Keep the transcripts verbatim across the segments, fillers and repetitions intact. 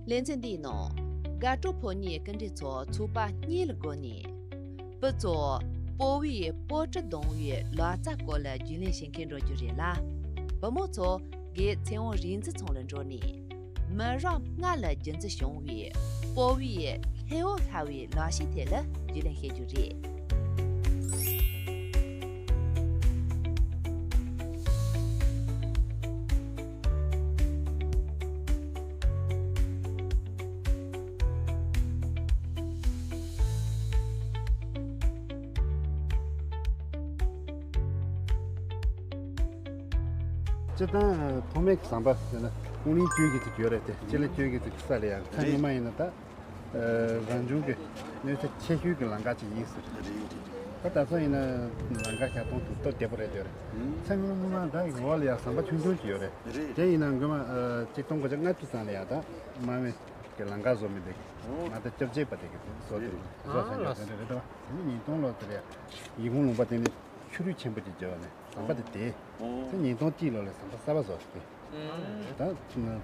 ལེ་ཚན་འདིའི་ནང་དགའ་སྤྲོ་ཕོ་ཉའི་སྐུ་མགྲོན་ཚོ་ཚོགས་པ་གཉིས་ལ་བགོས་ནས། བུ་ཚོ་སྤོ་བོའི་སྤོ་བྲེ་རྡུང་བའི་ལག་རྩལ་སྐོར་ལ་རྒྱུས་ལོན་བྱེད་མཁན་འགྲོ་རྒྱུ་རེད་ལ། བུ་མོ་ཚོ་དགེ་ཚེ་དབང་རིག་འཛིན་ཚང་ལ་འགྲོ་ནས། མི་རབས་ལྔ་ལ་རྒྱུན་འཛིན་བྱུང་བའི་སྤོ་བོའི་ལྷོད་པོ་ལྷ་བའི་ལག་ཤེས་ཐད་ལ་རྒྱུས་ལོན་བྱེད་རྒྱུ་རེད། སྤྱིར་བཏང་ཐོག་མའི་ཟམ་པ་ཟེར་ན་ཀུང་ལིན་ཅུན་གྱི་ཅིག་ཡོད་རེད་དེ། སྤྱི་ལེ་ཅུན་གྱི་ཅིག་ས་ལ་ཡང་ཐ་སྔོན་མ་ཡིན་ན་ད་རང་བྱུང་གི་གནོད་འཚེ་ཆེ་ཤོས་ཀྱི་ལམ་ཁ་ཅིག་ཡིན་ཟེར། ད་ད་སང་ཡིན་ན་ལམ་ཁ་ཤར་གཏོང་ཐུབ་སྟབས་བདེ་པོ་རེད་འདོད་རེད། ཐ་སྔོན་མ་ད་འོག་ལ་ཡང་ཟམ་པ་ཆུང་ཆུང་ཅིག་ཡོད་རེད། དེ་ཡིན་ན་སྔོན་མ་ཆིག་སྟོང་དགུ་བརྒྱ་ལྔ་བཅུ་ཙམ་ལ་ཡང་ད་དམག་མི་གི་ལམ་ཁ་བཟོ་མི་དེ་གི་ང་ད་སྐྱབས་རྗེ་པ་དེ་གི་བཟོ་དེ་བཟོ་ས་ཉོ་དེ་རེད་དོ། དེ་ནི་ཉིས་སྟོང་ལོ་དེ་ལ་ཡིན་གུང་ལུང་པ་དེ་ནི་ཆུ་རུད་ཆེན་པོ་ཅིག་བརྒྱབ་ནས་ཟམ་པ་དེ་དེ་དེ་ཉིས་སྟོང་གཅིག་ལོ་ལ་ཟམ་པ་གསར་པ་བཟོ་ཟེར་ཏེ། ད་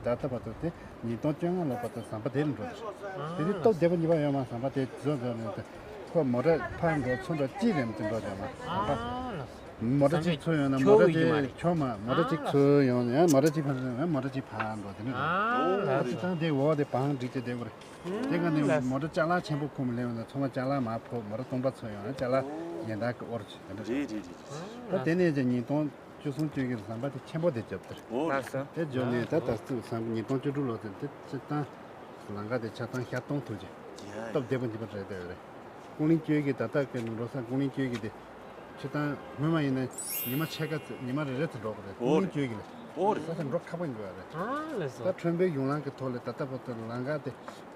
ད་ལྟ་བར་དུ་དེ་ཉིས་སྟོང་བཅོ་ལྔ་ལོ་བར་དུ་ཟམ་པ་དེ་རུ་འགྲོ་དེ་དེ་སྟོབས་བདེ་པོ་གཉིས་པ་ཡོད་མ། ཟམ་པ་དེ་བཟོ་བཟོ་ནས་དེ་ཁོ་མོ་ཊ་ཕར་འགྲོ་ཚུར་འགྲོ་ཅི་རེད་མི་ཚུར་འགྲོ་བྱ་མ་ཟམ་པ། མོ་ཊ་གཅིག་ཚུར་ཡོང་ན་མོ་ཊ་གཅིག་ཁྱོ་མ་མོ་ཊ་གཅིག་ཚུར་ཡོང་ན་ཡང་མོ་ཊ་གཅིག་ཕར་ཡོང་ན་མོ་ཊ་གཅིག་ཕར་འགྲོ་དེ་ནི་རེད། ཨ་ཅི་ཙང་དེ་འོག་དེ་བང་སྒྲིག་བྱས་བསྡད་དགོས་རེད། དེ་ག་ནས་མོ་ཊ་ཅ་ལག་ཆེན་པོ་ཁུར་མི་སླེབས་ན་ཚང་མ་ཅ་ལག་མར་ཕོག་མོ་ཊ་སྟོང་པ་ཚུར་ཡོང་ན་ཅ་ལག་ཡན་དག་གི་དབོར་བྱས་དེ་འདྲ་རེད། རེད་རེད་རེད། ད་དེ་ནས་ཀྱང་ཉིས་སྟོང་བཅུ་གསུམ་བཅུ་བཞི་ཟམ་པ་དེ་ཆེན་པོ་དེ་བརྒྱབ་སྟེ། ཨོ། ལགས་སོ། དེ་བརྒྱབ་ནས་ད་ད་ཚོད་ཟམ་པ་ཉིས་སྟོང་བཅུ་དྲུག་ལོ་ཚོད་དེ་སྤྱིར་བཏང་ལམ་ཁ་དེ་ཆ་ཚང་ཤར་གཏོང་ཐུབ་ཅིང་སྟབས་བདེ་པོ་འདི་པ་རེད་བསྡད་ཡོད་རེད། ཀུང་ལིན་ཅུན་གྱིས་ད་ལྟ་གི་འགྲོ་ས་ཀུང་ལིན་ཅུན་གྱིས་དེ་སྤྱིར་བཏང་སྔོན་མ་ཡིན་ན་ཉི་མ་ཕྱེད་ཀ་ཙམ་ཉི་མ་རེ་རེ་ཙམ་འགྲོ་དགོས་རེད། ཀུང་ལིན་ཅུན་གྱིས་ལས་ཨོ་རེད། ས་ས་འགྲོ་ཁག་པོ་ཡིན་དགོས་རེད། ཨ་ལས་སོ། ད་ཁྲོན་པའི་གཞུང་ལམ་གྱི་ཐོག་ལས་ད་ལྟ་བར་དུ་ལམ་ཁ་དེ་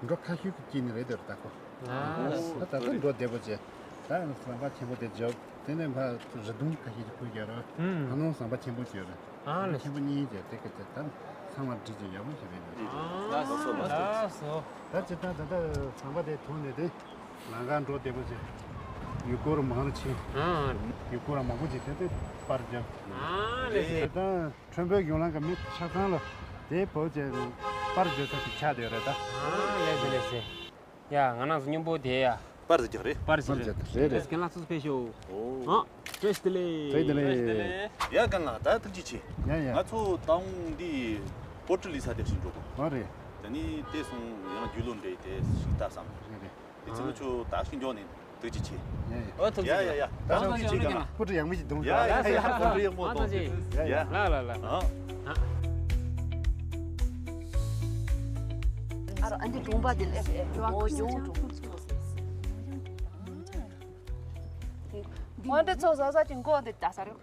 འགྲོ་ཁག་ཤོས་ཀྱི་དཀྱིལ་ནས་རེད་འདུག་ད་ཁོ། ཨ་ལས་སོ། ད་ད་ལྟ་འགྲོ་བདེ་པོ་བྱས་ད་ཟམ་པ་ཆེན་པོ་དེ་འཇོག་དེ་ནས་ཕར་རི་དུང་ཁ་ཤས་ཀྱི་ཁུལ་རྒྱག་རོགས། ཨ་ནང་ཟམ་པ་ཆེན་པོ་བྱས་རེད། ཨ་ལས། ཆེན་པོ་གཉིས་བྱས་དེ་ག་ཚད་དམ་ཚང་མ་བསྒྲིགས་ཀྱི་ཡག་པོ་ཞིག་རེད། ཨ་ལགས་སོ་ལགས་སོ། ད་ཅི་ད་ད་ད་ཟམ་པ་དེ་ཐུག་ནས་དེ་ལམ་ཁ་འགྲོ་བདེ་པོ་བྱས། ཡུལ་སྐོར་མང་རུ་ཕྱིན། ཨ། ཡུལ་སྐོར་མང་པོ་ཅིག་དེ་དེ་པར་བརྒྱབ། ཨ་ལས་སེ། ད་ཁྲོན་པའི་གཞུང་ལམ་གྱི་མི་ཆ་ཚང་ལ་དེ་བོད་ཅེས་པར་བརྒྱབ་ས་ཞིག་ཆགས་བསྡད་ཡོད་རེད་ད། ཨ་ལས་སེ་ལས་སེ། ཡ་ང་རང་ཚོ་མཉམ་པོ་དེ་ཡ། པར་ཟེར་རྒྱག་རེད། པར་ཟེར་རེད། རེད་རེད། རྒན་ལགས་ཚོ་ཕེབས་ཤོག་ཨོ། ཨ། བཀྲ་ཤིས་བདེ་ལེགས། བཀྲ་ཤིས་བདེ་ལེགས། ཡ་རྒན་ལགས་ད་ཐུགས་རྗེ་ཆེ། ཡ་ཡ། ང་ཚོ་ད་འོང་འདི་སྤོ་ཊི་ལི་ས་དེ་ཞིག་འགྲོ་དགོས། ཨོ་རེད། དེ་ནི་དེ་སོང་ཡང་རྒྱུས་ལོན་འདྲེས་དེ་ཞིག་ལྟ་བསམ། རེད་རེད། དེ་ཚོ་ཨ། ཚོ་ད་ཞིག་འགྱོ་ནས་ཐུགས་རྗེ་ཆེ། ཡ་ཡ། ཨོ་ཐུགས་རྗེ་ཆེ། ཡ་ཡ་ཡ། ད་ཐུགས་རྗེ་ཆེ་རྒན་ལགས། སྤོ་ཊི་ཡག་མོ་ཞིག་བརྡུངས། ཡ་ཡ་ཡ། སྤོ་ཊི་ཡག་མོ་བརྡུངས། ཡ་ཡ། ལ་ལ་ལ། ཨ། ཨ་རོ་ཨ་འདི་གྲོང་པ་འདི་ལས་ཨོ་ཡོང་གྲོང་པ། ཨོ་འདི་ཚོ་བཟོ་ས་ཀྱི་མགོ་འདི་ལྟ་ས་རེད།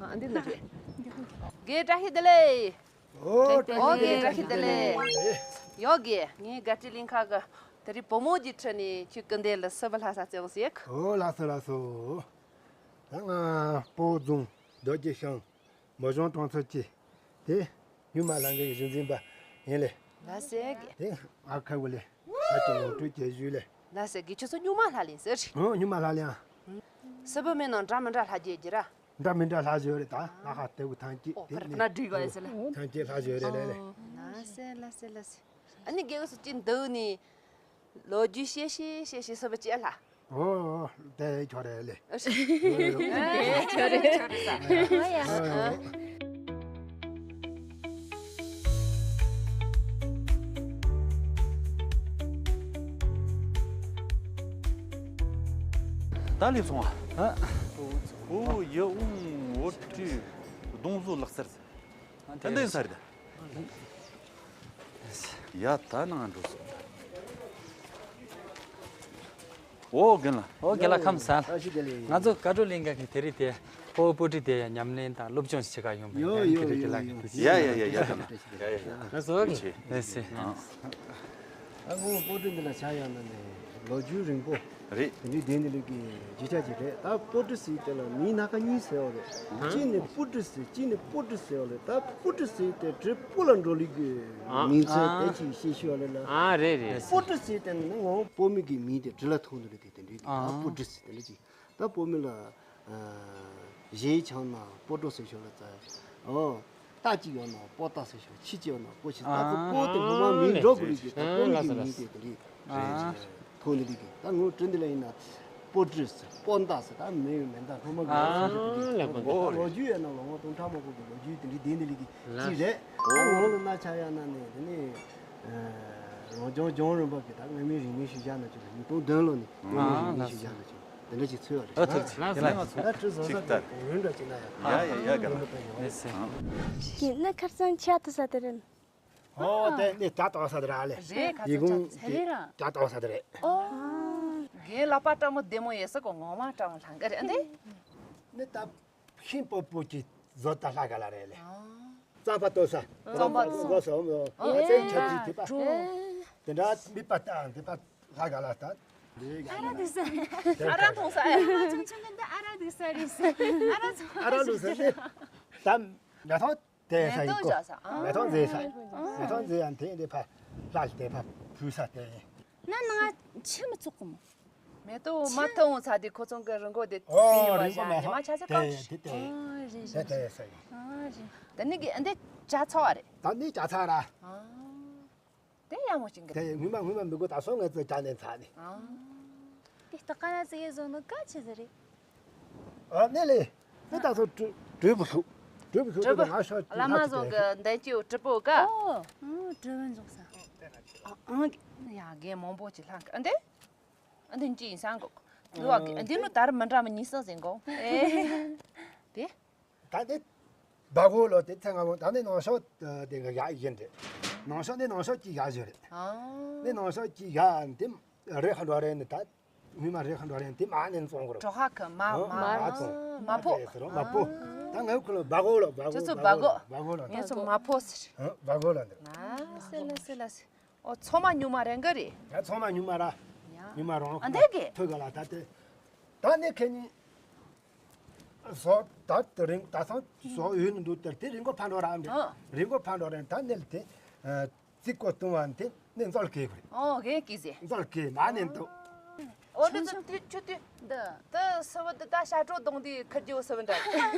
ཨ་འདི་ནི་རེད། དགེ་བཀྲ་ཤིས་བདེ་ལེགས། ཨོ་ཨོ་དགེ་བཀྲ་ཤིས་བདེ་ལེགས། ཡོ་དགེ་ངའི་དགའ་སྤྲོའི་གླིང་ཁ་གི་དེ་རིང་བུ་མོ་གྱི་ཁྲོད་ནས་ཁྱོད་སྐུ་མདུན་ལ་གསོལ་བ་ལྷ་ས་བརྩེ་བ་ཟེར། ཨོ་ལགས་སོ་ལགས་སོ། ད་ང་སྤོ་རྫོང་རྡོ་རྗེ་ཤང་མི་གཞུང་གྲོང་ཚོ་གཅིག་དེ་སྨྱུག་མ་ལྷ་འགའི་གཞི་འཛིན་པ་ཡིན་ལེ། ལ་སེ་གི། དེ་ཨ་ཁ་བུ་ལེ། ཨ་ཅེ་ངོ་སྤྲོད་བྱེད་ཞུས་ལེ། ལ་སེ་གི་ཁྱོད་ཚོ་སྨྱུག་མ་ལྷ་ལེན་ཟེར། ཨོ་སྨྱུག་མ་ལྷ་ལེན་ཨ། སྲིད་པ་མི་ནང་འདྲ་མི་འདྲ་ལྷ་རྒྱས་ཀྱི་ར། འདྲ་མི་འདྲ་ལྷ་བཟོས་རེད་ད། ལྷ་ཁ་ལྟ་བུ་ཐང་ཅིག་ཨོ་དེ་ཕར་ནི་ཕར་འགྲིག་ག་ཡོད་ཟེར་ལེ། ཐང་ཅིག་ལྷ་བཟོས་རེད་ལེ་ལེ། ལ་སེ་ལ་སེ་ལ་སེ། ཨ་ནི་རྒྱལ་བ་སུ་ཅི་འདུག་ནི། ལོ་རྒྱུས་བཤད་ཤེས་བཤད་ཤེས་སྲིད་པ་ཅི་ལྷ། ཨོ་ཨོ་དེ་ཁྱོད་རེད་ལེ། ཨོ་ཡ། ད་སླེབས་སོང་ཨ། ཨོ་ཡ་ཨུང་འོ་ཀྲི་གདོང་བཟོ་ལག་རྩལ། ད་འདི་ས་རེད། ཡ་ད་ནང་འགྲོ་སོང་། ཨོ་རྒན་ལགས། ཨོ་རྒན་ལགས་ཁམས་བཟང་། བཀྲ་ཤིས་བདེ་ལེགས། ང་ཚོ་དགའ་སྤྲོ་གླིང་ག་གི་དེ་རིང་དེ་སྤོ་བོ་སྤོ་ཊི་དེ་ཡ་ཉམས་ལེན་དང་སློབ་སྦྱོང་ཞིག་བྱེད་ག་ཡོང་བ་ཡིན། ཡོ་ཡོ་ཡོ་ཡོ། ཡ་ཡ་ཡ་ཡ་ད་ན། ཡ་ཡ་ཡ། ལགས་སོ། ལགས་སོ། ཨ་ཁོ་སྤོ་ཊི་འདི་ལ་ཆ་ཡང་ན་ནི་ལོ་རྒྱུས་རིང་པོ། རེད། དེ་འདྲའི་དེ་འདི་ལུགས་ཀྱི་རྒྱུ་ཆ་ཅིག་རེད། ད་སྤོ་ཊི་ཟེར་དེ་ལ་མིང་སྣ་ཁ་གཉིས་ཟེར་བ་རེད། གཅིག་ནི་སྤུ་ཊི་ཟེར། གཅིག་ནི་སྤོ་ཊི་ཟེར་བ་རེད། ད་སྤུ་ཊི་ཟེར་དེ་བྲེ་སྤུ་ལ་འགྲོ་ལུགས་ཀྱི་ཨ། མིང་ཚིག་ཨ། དེ་ཅིག་ཤེས་ཤེས་བ་རེད་ལ། ཨ་རེད་རེད། སྤོ་ཊི་ཟེར་དེ་ནི་ངོ་བོ་སྤོ་མི་གི་མིང་དེ་བྲེ་ལ་ཐུག་འདུག་རེད། དེ་དེ་འདྲའི་ཨ། ད་སྤོ་ཊི་ཟེར་དེ་ལ་ཅིག་ད་སྤོ་མི་ལ་ཨ་གཞས་འཆང་ན་སྤོ་ཊི་ཟེར་ཤོག་ལ་ཙ། ཨོ། རྟ་གཅིག་ཡོད་ན་པོ་ཏ་ཟེར་ཞོག་ཁྱི་གཅིག་ཡོད་ན་པོ་ཆེ། ད་ཚོ་པོ་དེ་ངོ་མ་མིང་འགྲོ་དགོས་རེད་ཀྱི། ད་པོ་ནི་གི་མིང་དེ་དེ་རེད། ཐོག་ནི་རིག་གི། ད་ངོ་དྲི་འདི་ལ་ཡིན་ན་པོ་ཏྲི་ཟེར། པོ་ཏ་ཟེར། ད་མིང་མེད་ད་སློབ་མ་གི་ལོ་རྒྱུས་ཡོད་ན་ལོ་ངོ་སྟོང་ཕྲག་མང་པོ་གི་ལོ་རྒྱུས་དེ་འདྲའི་ལྡན་ནི་རིག་གི་ཅི་རེད། ད་ངོ་ལ་ན་ཆ་ཡ་ན་ནི་དེ་ནི་རང་སྐྱོང་ལྗོངས་རིམ་པ་གི་ད་དངོས་མིང་རིག་གནས་ཞུ་བཞག་ན་ཅི་རེད། ཉིས་སྟོང་བདུན་ལོ་ནི་དངོས་མིང་རིག་གནས་ཞུ་བཞག་ན་ཅི་རེད། དེ་འདྲ་ཅིག་འཚོལ་བ་རེད། ཨ་ཐུགས་རྗེ་ཆེ། ཡ་ཡ་ཡ། ད་ཁྲི་བཟོ་ས་དེ་གོང་རིམ་འདྲ་ཅིག་ན་ཡ། ཡ་ཡ་ཡ། ག་ལ་ལེ་སེ། ཀྱི་ནི་ཁར་སང་ཆ་དུ་ས་དེ་རིན། ཨོ་དེ་ནི་ད་ཏོག་ས་དེ་ར་ལེ། རེད། ཁ་ཡི་གུང་ཚ་ཚ་རེད་ར། ད་ཏོག་ས་དེ་རེད། ཨོ། རྒན་ལག་པ་སྤྲང་མོ་བདེ་མོ་ཡོད་ས་གོ་ངོ་མ་སྤྲང་མོ་ལྷང་ག་རེད་ཨ་འདི། ནི་ད་ཤིང་པོ་པོ་ཅིག་བཟོ་ད་ལྷ་ག་ལ་རེད་ལེ། ཨོ། རྩམ་པ་ལྟོ་ས། རྩམ་པ་ལྟོ་ས། ཨོ་ཨ་ཙེ་ཆ་ཅིག་དེ་པ། དེ་འདྲ་མི་པ་ཏང་དེ་པ་ལྷ་ག་ལ་ད། ཨ་ར་དུ་ས། ཨ་ར་ཐོང་ས། ཨ་ར་ཆུང་ཆུང་གི་འདི་ཨ་ར་དུ་ས་རེད་ས། ཨ་ར་ཚོ། ཨ་ར་ལུ་ས་ནི། ད་མེ་ཐོང་དེ་ས་ཡིན་གོ། མེ་ཐོང་ཟེ་ས། མེ་ཐོང་ཟེ་ཡང་དེ་འདི་ཕ་ལྷ་དེ་ཕ་ཕུ་ས་དེ། ན་ནང་ཆུ་མི་ཚོགས་གོ་མོ། མེ་ཏོག་མ་ཐོང་ཚ་དེ་ཁོ་ཚོང་གི་རི་མགོ་དེ། ཨོ་རི་མགོ་མེ་ཐོང་ཉི་མ་ཆ་ས་དེ་གང་དེ་དེ། ཨོ་རེད་དེ་རེད། དེ་ས་ཡིན། ཨོ་རེད། དེ་ནི་གི་འདི་ཅ་ཚ་བ་རེད། ད་ནི་ཅ་ཚ་ར། ཨ། དེ་ཡག་མོ་ཅིག་གི། དེ་ངུས་མ་ངུས་མ་མི་དགོས། ད་སོང་ངས་ཚོ་ཅ་ནས་ཚ་ནི། ཨ། དེ་ལྟ་ཀ་ན་ཚིག་ཡེ་བཟོ་ནོ་ག་ཆེ་ཟེར་རེད། ཨ་ནི་ལེ། ནི་ད་སོ་གྲོས་གྲོས་བུ་ཤུ། གྲོས་བུ་ཤུ་གྲོས་བུ། དེ་ང་ཤོ་བླ་མ་བཟང་གི་འདན་ཅིའུ་གྲི་པོ་ག་ཨོ། ཨང་གྲོས་བུ་འཇོག་ས། ཨ་ཨང་། ཡ་རྒན་མང་པོ་ཅིག་ལྷག་གི་ཨ་འདི། ཨ་འདི་ཅི་ཡིན་ས་གོ། འདི་བ་གི་ཨ་འདི་ནི་ད་ར་མི་འདྲ་མི་གཉིས་ས་ཟིན་གོ། ཨེ། དེ། ད་ནི་སྦ་གོ་ལོ་དེ་ཚེ་སྔ་མོ་ད་ནི་ནང་ཤོག་དེ་ག་ཡག་ཡིན་རེད། ནང་ཤོག་ནི་ནང་ཤོག་ཅིག་ཡག་ཞུ་རེད། ཨ། ནི་ནང་ཤོག་ཅིག་ཡག་འདི་རེ་ཁ་འགྲོ་རེད་ནི་ད་མི་མ་རེ་ཁ་འགྲོ་རེད་འདི་མ་ནི་བཙོང་གོ་རོ། གྲོ་ཁ་གི་མ་ཨ་མ་མ་བཙོང་། མ་ཕོ། དེ་ཟེར་རོ་མ་ཕོ། ཨ། ད་ངའི་ཁུ་ལོ་སྦ་གོ་ལོ་སྦ་ཁྱོད་ཚོ་གོ་སྦ་སྦ་གོ་སྦ་གོ་ལོ། ངས་ཚོ་མ་ཕོ་ཟེར། ཨ་སྦ་གོ་ལོ་འདི། ཨ་སེ་ལ་སེ་ལ་སེ། ཨོ་ཚང་མ་ཉུང་མ་རེད་འགའ་རེད། ཡ་ཚང་མ་ཉུང་མ་ར། ཡ། ཉུང་མ་རང་ཨ་འདས་གི། ཐོས་ག་ལ་ད་དེ། ད་ནི་ཁེ་ཉིན། བཟོ་ད་དེ་རིང་ད་སང་བཟོ་ཡོད་ནི་འདུག་དེ་དེ་རིང་གོ་ཕན་འགྲོ་ར་འདི། ཨ། རིང་གོ་ཕན་འགྲོ་ར་ད་ནི་དེ། རྩིག་གོ་བཏུང་བ་དེ་ནི་མཛོལ་གེ་གོ་རེད། ཨོ་གེ་གི་ཟེ། མཛོལ་གེ་མ་ནི་འདུག་ཨོ་ལི་ཏུ་ཏུ་ཆུ་ཏུ། འདི། ད་སི་བུ་དེ་ད་ཤ་གྲོ་གདོང་དེ་ཁུར་རྒྱུ་སི་བུ་འདྲ།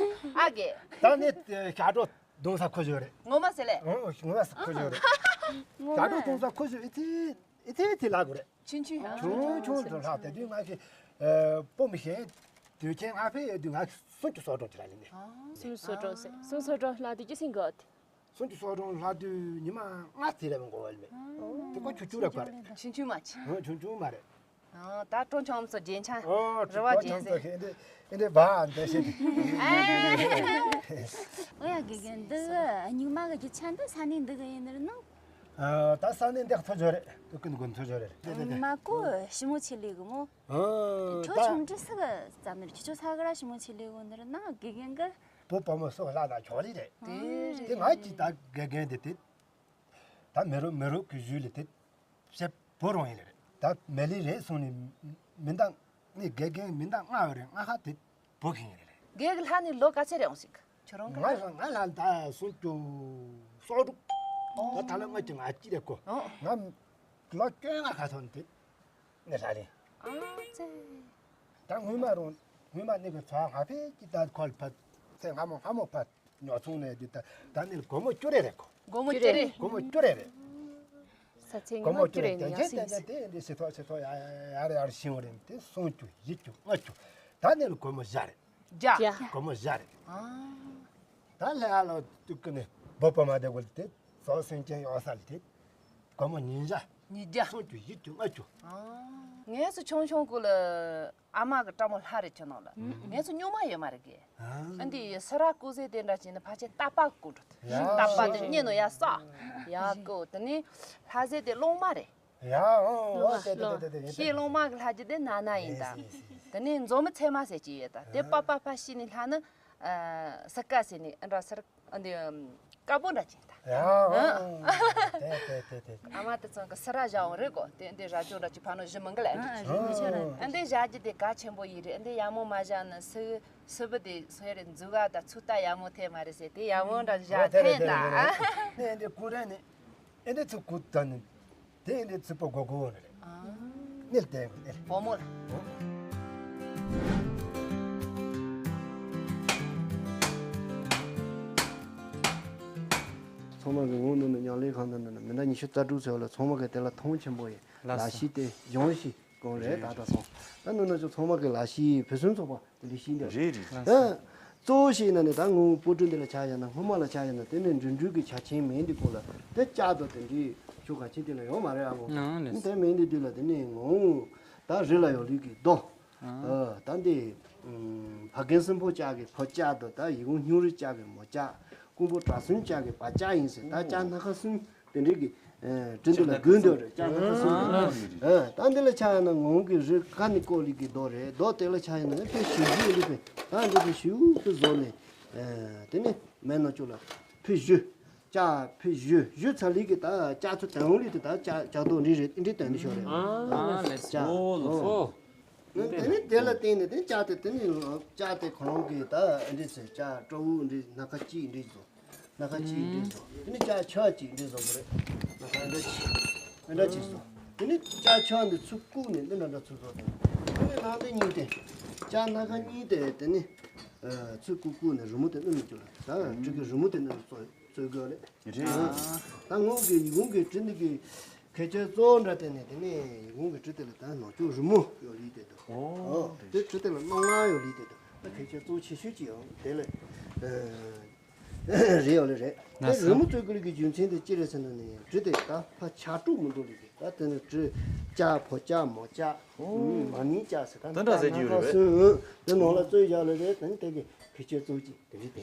ཨ་གེ། ད་ནི་ཤ་གྲོ། གདོང་ས་ཁོ་ཞོ་རེད། ངོ་མ་ཟེར་ལེ། ཨོ་ངོ་མ་ས་ཁོ་ཞོ་རེད། ངོ་ད་མ། དུང་ས་ཁོ་ཞོ་ཨི་ཚི་ཨི་ཚི་ཨི་ཚི་ལ་གོ་རེད། ཆུང་ཆུང་ཡང་། ཆུང་ཆུང་དུ་ལྷག་དེ་དུས་ང་གི་སྤོ་མི་ཤེས། དུས་ཆེན་ང་ཕེ་ཡོད་དུས་ང་གི་སུམ་ཅུ་སོ་གྲོང་དུ་ལ་ལེ་ནི། སུམ་ཅུ་སོ་གྲོང་ཟེར། སུམ་ཅུ་སོ་གྲོང་ལྷག་དུས་ཅི་སིང་གོ། སུམ་ཅུ་སོ་གྲོང་ལྷག་དུས་ཉི་མ་ལྔ་ཚེ་རེ་མ་འགོར་བ་ལེ། དེ་ཀོ་ཆུ་ཆུ་རེ་གོ་རེད། ཆུང་ཆུང་མ་ཆེ། ཆུང་ཆུང་མ་རེད། ཨ། ད་ཀྲོང་ཆུང་ཚོ་རྒྱན་ཆ་ཨོ་རི་བ་ཀྲོང་ཆུང་རྒྱན་ཚོ་ཟེར། ཁེ་འདི་འདི་བ་འདི་ཤེས། ཨོ་ཡ་དགེ་རྒན་འདི་གི་སྨྱུག་མ་གི་རྒྱུ་ཆ་འདི་ས་གནས་འདི་གི་ཡིན་ནི་རེད་ནོ། ཨ། ད་ས་གནས་འདི་ཚོ་ཇོ་རེད། དུ་ཀུན་དགོན་ཚོ་ཇོ་རེད། དེ་དེ་དེ། མ་ཀོ་ཞི་མོ་ཆེ་ལེ་གི་མོ། ཨ། ཁྱོད་ད་ཆུང་འདྲི་སི་གི་ཙམ་ནི་རེད། ཁྱོད་ཆོ་ས་གི་ར་ཞི་མོ་ཆེ་ལེ་གི་ནི་རེད་ན་དགེ་རྒན་གི། བུ་བུ་མོ་སོགས་ལ་ད་ཆོག་ལེ་རེད། དེ་རེད། དེ་ང་གི་ད་དགེ་རྒན་དེ་དེ། ད་མེ་རོ་མེ་རོ་གི་ཞུ་ལེ་དེ། བྱེད་བོ་རང་ཡིན་རེད། ད་མེ་ལི་རེད་སོང་ནས་མི་འདང་ནི་དགེ་རྒན་མི་འདང་ང་རེད། ང་ཧ་དེ་བོ་ཁེ་ཡིན་རེད། རྒན་གི་ལྷ་ནི་ལོ་ག་ཚད་རེད་འོང་ཞིག་ཁྱོད་རང་གི་ང་ལྷ་ང་ལྷ་ད་སུམ་ཅུ་སོ་དྲུག་ད་ད་ལ་ང་གི་ང་ཅི་རེད་གོ། ཨོ། ང་ལོ་བཅོ་ལྔ་ཁ་ཐོན་དེ་ནི་ལྷ་རེད། ཨ་ཙེ། ད་སྔོན་མ་རུང་སྔོན་མ་ནི་གི་ཚ་ང་ཕེ་ཅི་ད་ཁོལ་ཕ་ཚེ་སྔ་མོ་སྔ་མོ་ཕ། ཉོ་ཚོང་ནས་འདི་ད་ད་ནི་སྒོར་མོ་བཅུ་རེ་རེད་གོ། སྒོར་མོ་བཅུ་རེ། སྒོར་མོ་བཅུ་རེ་རེད། ས་ཆེན་སྒོར་མོ་བཅུ་རེ་ཉོ་ཡ་ཡིན་ཟེར། དེ་འདི་སི་ཐོ་སི་ཐོ་ཡ་ཡ་ཡ་རེ་ཡ་རེ་ཤིང་བ་རེད། དེ་སུམ་ཅུ་བཞི་ཅུ་ལྔ་ཅུ། ད་ནི་སྒོར་མོ་བཞི་རེད། བརྒྱ། བརྒྱ། སྒོར་མོ་བཞི་རེད། ཨ། ད་ལྷ་ཡ་ལོ་དུ་ཀི་ནི་བོ་པ་མ་དེ་གོ་དེ་ཚོ་སེམས་ཅན་ཡོད་ས་ལ་དེ་སྒོར་མོ་ཉིས་བརྒྱ། ཉིས་བརྒྱ། སུམ་ཅུ་བཞི་ཅུ་ལྔ་ཅུ། ཨ། ངས་སུ་ཆུང་ཆུང་གུ་ལ། ཨ་མ་གི་སྤྲང་མོ་ལྷ་རེད་ཁྱོད་ནང་ལ། ཨ། ངས་ཚོ་སྨྱུག་མ་ཡོད་མ་རེད་གི། ཨ། ཨ་འདི་ཡི་སི་ར་ཀུ་ཟེ་དེ་འདྲ་བྱས་ན་ཕལ་ཆེར་རྟ་པ་གི་གོ་འགྲོ་ཐུབ། ཡ། རྟ་པ་དེ་སྙེ་ནོ་ཡ་ས། ཡ་ཀོ་དེ་ནི་ལྷ་ཟེ་དེ་སློང་མ་རེད། ཡ་ཨོ་ཨོ་དེ་དེ་དེ་དེ། ཤེས་སློང་མ་གི་ལྷ་རྒྱུ་དེ་ན་ན་ཡིན་ད། དེ་ནི་མཛོ་མི་ཚེ་མ་ཟེར་གྱི་ཡོད་ད། དེ་པ་པ་ཕ་ཤི་ནི་ལྷ་ནི། ཨ། སི་ཀ་ཟེར་ནི་ཨ་འདྲ་སི་ར། ཨ་འདི། དཀར་པོ་འདྲ་ཅིག་ད། ཡ་ཨ། དེ་དེ་དེ་དེ། ཨ་མ་དེ་ཚང་གི་སི་ར་བཞག་འོང་རེད་གོ། དེ་འདི་ར་ཅོ་འདྲ་ཅིག་ཕ་ནོ་བཞི་མང་གི་ལ་འདྲ་ཅིག་ཨ་རི་མི་ཆོ་ར། ཨ་འདི་བཞག་རྒྱུ་དེ་ག་ཆེན་པོ་ཡིན་རེད། ཨ་འདི་ཡ་མོ་མ་བཞག་ན་སི་སི་བུ་དེ་སོ་རེ་འཛུགས་ག་ད་ཚུ་ད་ཡ་མོ་ཐེ་མ་རེད་ཟེར། དེ་ཡ་མོ་འདྲ་བཞག་ཐེ་ད། ཨ་འདི་ཀུ་རེ་ནི་ཨ་འདི་ཚུ་ཀུ་ད་ནི་དེ་ཨ་འདི་ཚུ་པོ་གོ་གོ་ནི་རེད། ཨ། ནི་ལ་དེ་ནི་བུ་མོ་ལ། ཚང་མ་གི་ངོ་ནུ་ནུ་མཉམ་ལས་ཁང་ནང་ནུ་ནུ་མི་འདྲ་ཉི་ཤུ་རྩ་དྲུག་ཚོད་ལ་ཚང་མ་གི་དེ་ལ་མཐོང་ཆེན་པོ་ཡིན། ལགས་ལག་སོ། ཤེས་དེ་སྦྱོང་ཤེས་གང་རེད། རེད་ད་ལྟ་རེད། སོང་ད་ནུ་ནུ་ཚོ་ཚང་མ་གི་ལག་ཤེས་ཕུན་སུམ་ཚོགས་པ་དེ་འདྲ་ཤེས་འདུག་རེད་རེད། ལགས་ད་སོ། གཙོ་བོ་ཞིག་ན་ནི་ད་ངོ་བོ་སྤོ་བྲུ་འདི་ལ་ཆ་ཡ་ན་སྔོན་མ་ལ་ཆ་ཡ་ན་དེ་ནི་འགྲིམ་འགྲུལ་གི་ཆ་ཆེན་མིན་འདི་སྐོར་ལ་དེ་ལྕགས་དང་དེ་འདྲའི་ཆུ་ག་ཆེན་དེ་ལ་ཡོང་མ་རེད་ཨ་མོ། ནའང་ལགས་སོ། དེ་མིན་འདི་དུས་ལ་དེ་ནི་ངོ་ད་རི་ལ་ཡོད་ལུས་ཀྱི་རྡོ། ཨ། ད་འདི་ཕ་རྒན་སྲིན་པོ་ལྕགས་ཀྱི་ཕོ་ལྕགས་དང་ད་ཡི་གུང་སྙིང་རུས་ལྕགས་ཀྱི་མོ་ལྕགས། ཀོང་པོ་གྲྭ་བཙུན་ལྕགས་ཀྱི་བ་ལྕགས་ཡིན་ཟེར། ད་ལྕགས་སྣ་ཁ་གསུམ་དེ་འདྲའི་གི་དེ་འདི་ལ་དགོས་འདོད་རེད། ལྕགས་སྣ་ཁ་གསུམ་དེ། ད་འདི་ལ་ཆ་ཡང་ན་ངོ་གི་རི་ཁ་ནི་ཀོ་ལི་གི་རྡོ་རེད། རྡོ་དེ་ལ་ཆ་ཡང་ན་ཕེ་ཞིག་རྒྱུ་འདི་ཕེ་ད་འདི་ཕེ་ཞིག་ཏུ་བཟོ་ནས་དེ་ནི་མེ་ནོ་ཅུ་ལ་ཕེ་བཞུ། ལྕགས་ཕི་བཞུ་བཞུ་ཚར་ལི་གི་ད་ལྕགས་ཚོ་དང་ལི་དེ་ད་ལྕགས་ལྕགས་རྡོ་འདི་རེད། འདི་དོན་འདི་ཤོར་རེད། ཨ་ལེ། ལྕགས་ཨོ་ལོ། ཨོ། ཨོ། དེ་ནི་དེ་ལ་བརྟེན་ནས་དེ་ལྕགས་དེ་དེ་ནི་ལྕགས་དེ་ཁོ་རང་གི་ད་འདི་ཚོ་ལྕགས་སྤྲོ་བོ་འདི་སྣ་ཁ་གཅིག་འདི་བཟོ། སྣ་ཁ་གཅིག་འདི་བཟོ། དེ་ནི་ལྕགས་ཆ་གཅིག་འདི་བཟོ་གི་རེད། སྣ་ཁ་འདྲ་གཅིག་འདྲ་གཅིག་བཟོ། དེ་ནི་ལྕགས་ཆ་འདི་ཚུར་བཀུག་ནས་འདི་འདྲ་འདྲ་ཚུར་བཟོ། དེ་ནི་ནང་དེ་གཉིས་དེ་ལྕགས་སྣ་ཁ་གཉིས་དེ་དེ་ནི་ཚུར་བཀུག་བཀུག་ནས་རི་མོ་དེ་བསྣུན་མི་བཅུག་ལ། ད་གྲི་གི་རི་མོ་དེ་བསྣུན་བཙོ། རྩོད་དགོས་རེད། རེད། ད་ངོས་ཀྱི་ཡི་གུང་གི་གྲི་འདི་གི་ཁྱད་ཆོས་གཙོ་བོ་འདྲ་བསྟན་ནས་དེ་ནས་ཡི་གུང་གི་གྲི་དེ་ལ་ད་ནང་ཆོས་རི་མོ་ཡོད་ལི་དེ་འདུག་ཨོ། ཨོ་དེ་གྲི་དེ་ལ་སྣང་ངང་ཡོད་ལི་དེ་འདུག་ད་ཁྱད་ཆོས་གཙོ་བོ་ཆེ་ཤོས་ཅིག་ཡང་དེ་ལ་རེད་ཡོད་ལི་རེད། དེ་རི་མོ་རྩོད་དགོས་ལི་གི་རྒྱུ་མཚན་དེ་ཅི་རེད་ཟེར་ན་ནི་གྲི་དེ་ད་ཕ་ཆག་གྲུག་མི་འདུག་ལི་གི་ད་དེ་ནི་གྲི་ལྕགས་ཕོ་ལྕགས་མོ་ལྕགས་མ་ནིང་ལྕགས་ཟེར་ད་དེ་འདྲ་ཟེར་གྱི་ཡོད་རེད། དེ་ནང་ལ་རྩོད་བཞག་ལི་རེད། དེ་ནི་དེ་གི་ཁྱད་ཆོས་གཙོ་བོ་ཅིག་རེད་རེད།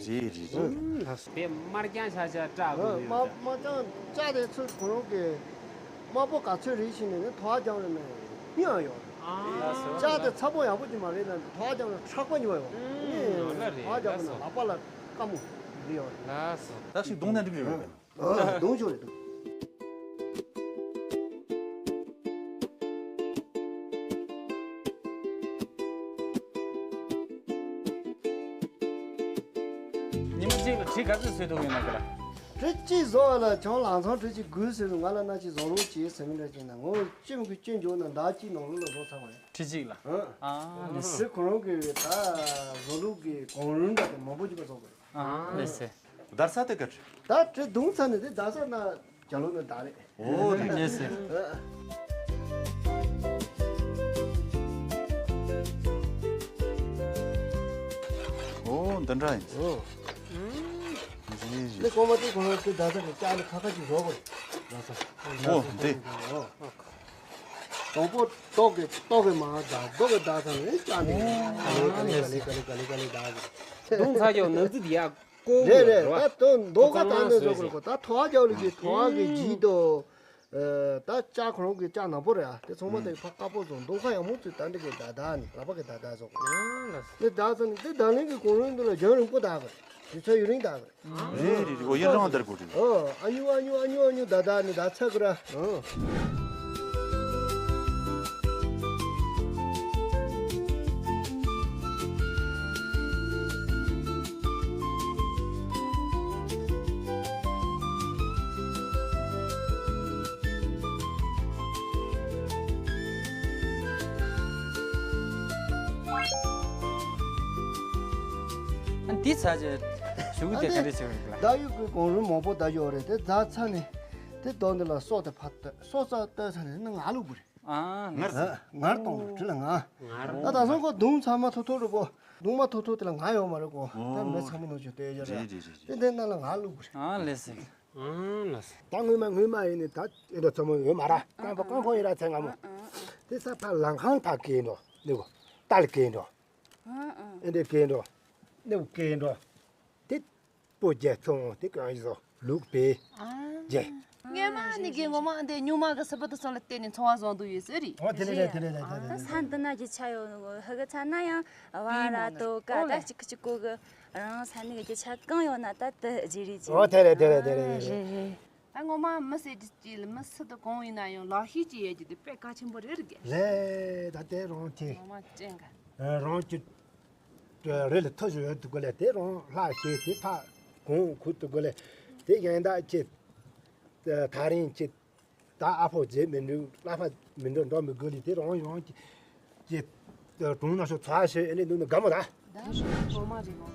ཨ། དེ་དམར་རྐྱང་ཆ་ཆ་སྐྲག་དགོས་ཡོད་དམར་ཀྱང་། དམར་རྐྱང་ལྕགས་དེ་ཚོ་ཁོ་རང་གི་དམར་པོ་ག་ཚོད་རེད་ཞིག་ནས་ནི་ཐོག་རྒྱང་ལ་ནས་སྙིང་ཡོད། ཨ། ལགས་སོ། ལྕགས་དེ་ཚ་པོ་ཡག་པོ་ཅིག་མ་རེད་ན་ཐོག་རྒྱང་ལ་མཁྲེགས་པོ་ཉོ་ཡོད། ཨ་ནི་ལགས་རེད། ཐོག་རྒྱང་ལ་ལགས་སོ། ལག་པ་ལ་དཀའ་མོ་རེད་ཡོད། ལགས་སོ། ད་ཞིག་རྡུང་ན་འགྲིག་རེད། ཨ། རྡུང་ཆོག་རེད་རྡུང་། ཉིན་གཅིག་ལ་གྲི་ག་ཚོད་བཟོས་ཐུབ་ཡོད་ན་ག་ལ། གྲི་གཅིག་བཟོ་བ་ལ་ཁྱོད་ལང་ཚང་གྲི་གཅིག་དགོས་ཟེར་ང་ལ་སྣ་གཅིག་བཟོ་རོགས་བྱེད་ཟེར་མི་འདྲ་ཅིག་ན་ངོ་ཅི་མི་དགོས་ཅི་འཇོག་ན་ཟླ་གཅིག་ནང་ལོགས་ལ་བཟོ་ཚར་བ་རེད། གྲི་གཅིག་ལ། ཨ། ཨ་ནི་སེ། གྲི་ཁོ་རང་གི་ད་བཟོ་ལུགས་ཀྱི་གོང་རིམ་འདྲ་དེ་མང་པོ་ཅིག་བཟོ་དགོས། ཨ་ནི་སེ། བརྡར་ས་དེ་ག་ཁྲི། ད་གྲི་བརྡུང་ཚར་ནས་དེ་བརྡར་ས་ན་རྒྱ་ལོ་ན་བརྡར་རེད། ཨོ་རེད། ཨ་ནི་སེ། ཨོ་འདི་འདྲ་ཡིན། ཨོ། རེད་རེད། ནི་གོང་མ་དེ་གོང་མ་དེ་བརྡར་ས་གི་ལྕགས་ནི་ཁ་ཁ་ཅིག་བཟོ་དགོས། བརྡར་ས། ཨོ་འདི། ཨོ། དང་པོ་ཏོག་གི་ཏོག་གི་མ་བརྡར་རྡོ་གི་བརྡར་ས་ནི་ལྕགས་ནི་ཨོ་ག་ལེ་ག་ལེ་ག་ལེ་ག་ལེ་ག་ལེ་བརྡར་དགོས། བརྡུང་ཚར་ཀྱང་ནག་རྫི་དེ་ཡག་རེད་རེད། ད་དོན་མདོ་ཁ་དང་ནས་བཟོ་དགོས་གོ་ད་ཐོག་རྒྱག་ལུགས་ཀྱི་ཐོག་གི་ལྗིད་དོ། ད་ལྕགས་ཁོ་རང་གི་ལྕགས་ནག་པོ་རེད་ཨ། དེ་ཚང་མ་དེ་ཕ་དཀར་པོ་བཟོ་མདོ་ཁ་ཡག་མོ་ཚོས་ད་འདི་གི་ད་ད་ནི་ལག་པ་གི་ད་ད་བཟོ་དགོས། ནས་ད་ཚོ་ནི་དེ་ད་ལན་གི་གོང་རིམ་འདི་ལ་རྒྱང་རིང་པོ་ད་གི་རེད། དུས་ཚོད་ཡུན་རིང་ད་གི་རེད། རེད་རེད་རེད། འོ་ཡུན་རིང་བ་དར་དགོས་རེད། ཨོ་ཨ་ཉུ་ཨ་ཉུ་ཨ་ཉུ་ཨ་ཉུ་ད་ད་ནི་ད་ཚ་གི་ར། ཨོ། ཨ་འདི་ཚ་ཆེ་ཞུ་གི་དེ་ག་རེ་བྱེད་གི་ལ། ད་ཡུག་གི་གོང་རིམ་མང་པོ་ད་ཡོད་རེད། དེ་ད་ཚ་ནས་དེ་དོན་འདི་ལ་སོ་དེ་ཕ་སྟོད་སོ་ཚ་སྟོད་ཚ་ནས་ནི་ང་ལུག་པ་རེད། ཨ། ངར། ཨ། ངར་གཏོང་དྲི་ལ་ང་། ངར། ད་ད་སང་ཁོ་གདུང་ཚང་མ་ཐོ་ཐོ་རེ་པོ། གདུང་མ་ཐོ་ཐོ་དེ་ལ་ང་ཡོང་མ་རེད་གོ་ད་ཨོ། མེ་ཚང་མ་ནོ་ཆུ་དེ་ཡོད་རེད། རེད་རེད་རེད། དེ་འདི་ན་ལ་ང་ལུག་རེད། ཨ་ལེ་སེ། ཨ་ལེ་སེ། ད་ངུས་མ་ངུས་མ་ཡིན་ནི་ད་ཨེ་འདྲ་ཚང་མ་ཡོད་མ་ར། རྐང་པ་རྐང་ཁོང་ཡིན་ར་ཚེ་ང་མོ། དེ་ས་ཕ་ལང་ཁང་ཐག་གེ་འགྲོ་ནི་གོ་ཏལ་གེ་འགྲོ། ཨེ་འདྲ་གེ་འགྲོ། ནི་གོ་གེ་འགྲོ། དེ། པོ་རྒྱལ་ཚོང་དེ་གང་ཡིན་ཟོ་ལུག་པའི་རྒྱལ། སྔོན་མ་ནི་གི་ངོ་མ་འདི་ཉུང་མ་གི་སི་པ་དུ་སོང་ལ་བརྟེན་ནས་འཚོ་བ་བཟོ་འདུག་ཡོད་ཟེར་རེད། ཨོ་དེ་རེད་དེ་རེད་དེ་རེད། ད་ས་འདི་ན་རྒྱུ་ཆ་ཡོད་ནོ་ཧི་གི་ཚ་ན་ཡང་བ་ར་དོ་ཀ་ད་གཅིག་གཅིག་གོ་གི་རང་ས་ནི་གི་རྒྱུ་ཆ་གང་ཡོད་ན་ད་དུ་རྗེ་རེད་ཅེས། ཨོ་དེ་རེད་དེ་རེད་དེ་རེད་དེ་རེད། ད་ངོ་མ་མི་ཟེར་རྒྱུ་ཅིག་ལ་མི་སུ་དུ་གང་ཡིན་ན་ཡང་ལག་ཤེས་ཅིག་ཡོད་རྒྱུ་དེ་དཔེ་གལ་ཆེན་པོ་རེད་རེད་གི། རེད་ད་དེ་རང་དེ་ངོ་མ་ཅན་ག་རང་གི་རེ་ལ་ཐོ་ཞུ་ཡོད་དུ་གོ་ལེ་དེ་རང་ལྷ་ཤེས་དེ་ཕ་གོང་ཁུ་དུ་གོ་ལེ་དེ་གཞན་དག་ཅི་ཐག་རིང་ཅི་ད་ཨ་ཕོ་རྗེ་མི་འདུག་ལྷ་ཕ་མི་འདུག་འགྲོ་མི་དགོས་ལེ་དེ་རང་ཡོང་ཅི་ཅི་གྲོང་ན་ཤོ་ཚ་ཤེས་ཨེ་ནི་འདུག་ན་དགའ་མོ་ད། ད་ངོ་མ་རེད་ལོ།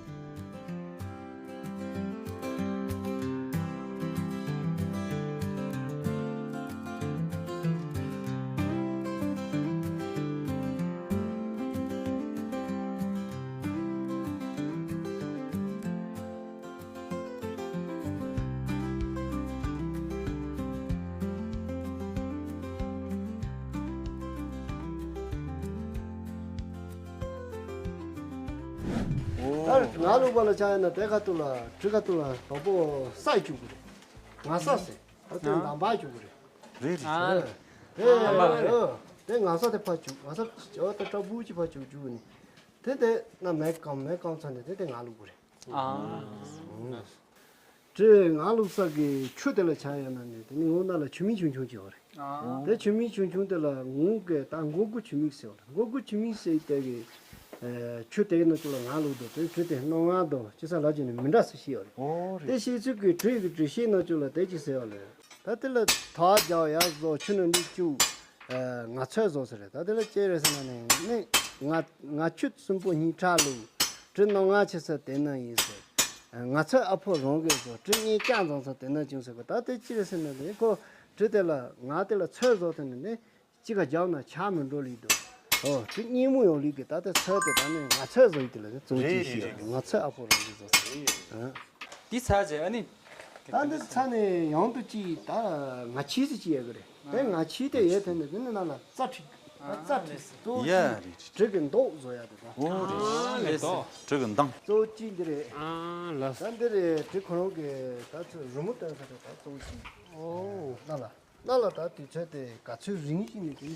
ང་ལུག་པ་ལ་ཆ་ཡིན་ན་དེ་ཁ་ཐུག་ལ་གྲི་ཁ་ཐུག་ལ་དོག་པོ་ས་ཡི་བཅུག་གི་རེད། ང་ས་ཟེར། ཨ་དེ་ཨ། འདམ་བག་བཅུག་གི་རེད། རེད་རེད། ཨ། དེ་ཨ། ཨ། དེ་ང་ས་དེ་ཕར་བཅུག་ང་ས་ཨ་ད་ཁྲ་འབུ་ཅིག་ཕར་བཅུག་བཅུག་ནི། དེ་དེ་ན་མེ་སྐམ་མེ་སྐམ་ཚ་ནི་དེ་དེ་ང་ལུག་པ་རེད། ཨ། ཨ། དེ་ང་ལུག་ས་གི་ཆུ་དེ་ལ་ཆ་ཡོད་ན་ནི་དེ་ནི་ངོ་ན་ལ་ཆུ་མིག་ཆུང་ཆུང་ཅིག་ཡོད་རེད། ཨ། དེ་ཆུ་མིག་ཆུང་ཆུང་དེ་ལ་ངུ་གི་ད་མགོ་དགུ་ཆུ་མིག་ཟེར་བ་རེད། མགོ་དགུ་ཆུ་མིག་ཟེར་དེ་གི་ཨེ་ཆུ་དེའི་ནང་ཆུ་ལ་ང་ལུག་འདུག་དེ་ཆུ་དེ་སྣང་ང་འདུག་ཅི་ས་ལ་ཅི་ནི་མི་འདྲ་ས་ཤི་ཡོད་རེད། ཨོ་རེད། དེ་ཤི་ཚུལ་གི་དྲི་གི་དྲི་ཤི་ནང་ཆུ་ལ་དེ་ཅི་ཟེར་བ་ལེ། ད་དེ་ལ་ཐག་རྒྱག་ཡ་བཟོ་ཆུ་ནང་འདི་བཅུག་ཨེ་ང་ཚོད་བཟོ་ཟེར་རེད། ད་དེ་ལ་ཅི་རེད་ཟེར་ན་ནི་ནི་ང་ང་ཆུ་གསུམ་པོ་གཉིས་ཁྲག་ལུག་དྲི་སྣང་ང་ཆེ་ས་དེ་ན་ཡིན་ཟེར། ང་ཚོད་ཨ་ཕོ་རང་གི་བཟོ་དྲི་གཉིས་ཀྱང་བཟང་ས་དེ་ན་ཅུང་ཟེར་གི་ད་དེ་ཅི་རེད་ཟེར་ན་ནི་ཁོ་དྲི་དེ་ལ་ང་དེ་ལ་ཚོད་བཟོ་དེ་ནི་ནི། གཅིག་ག་རྒྱབ་ན་ཆ་མི་འགྲོ་ལི་འདུག་ཨོ་དེ་སྙིང་མོ་ཡོང་ལི་གི་ད་ལྟ་ཚོད་དེ་ད་ནི་ང་ཚོད་བཟོ་ཡི་དེ་ལ་གཙོ་ཆེ་ཤི་ཡོད་ང་ཚོད་ཨ་ཕོ་རང་གི་བཟོ་ས་ཡིན། འདི་ཚ་ཅེ་ཨ་ནི། ད་འདི་ཚ་ནི་ཡང་དུ་ཅི་ད་ང་ཆི་སི་ཅི་ཡོད་གི་རེད། དེ་ང་ཆི་དེ་ཡོད་དེ་ནི་དེ་ནི་ན་ལ་རྩ་ཁྲིག་ད་རྩ་ཁྲིག་གཙོ་ཡ་ཅི་རེད། གྲི་གི་མདོག་བཟོ་ཡ་དེ་ད། ཨོ་རེད། ཨ་ལེ་ཏོ། གྲི་གི་མདངས། གཙོ་ཅི་འདི་རེད། ཨ་ལ། ད་འདི་རེད་དེ་ཁོ་རང་གི་ད་ཚོད་རི་མོ་སྟོན་ས་རེད་ད་གཙོ་ཅི། ཨོ་ན་ལ། ན་ལ་ད་དུས་ཚོད་དེ་ག་ཚོད་རིང་ཞིག་ནས་དེ་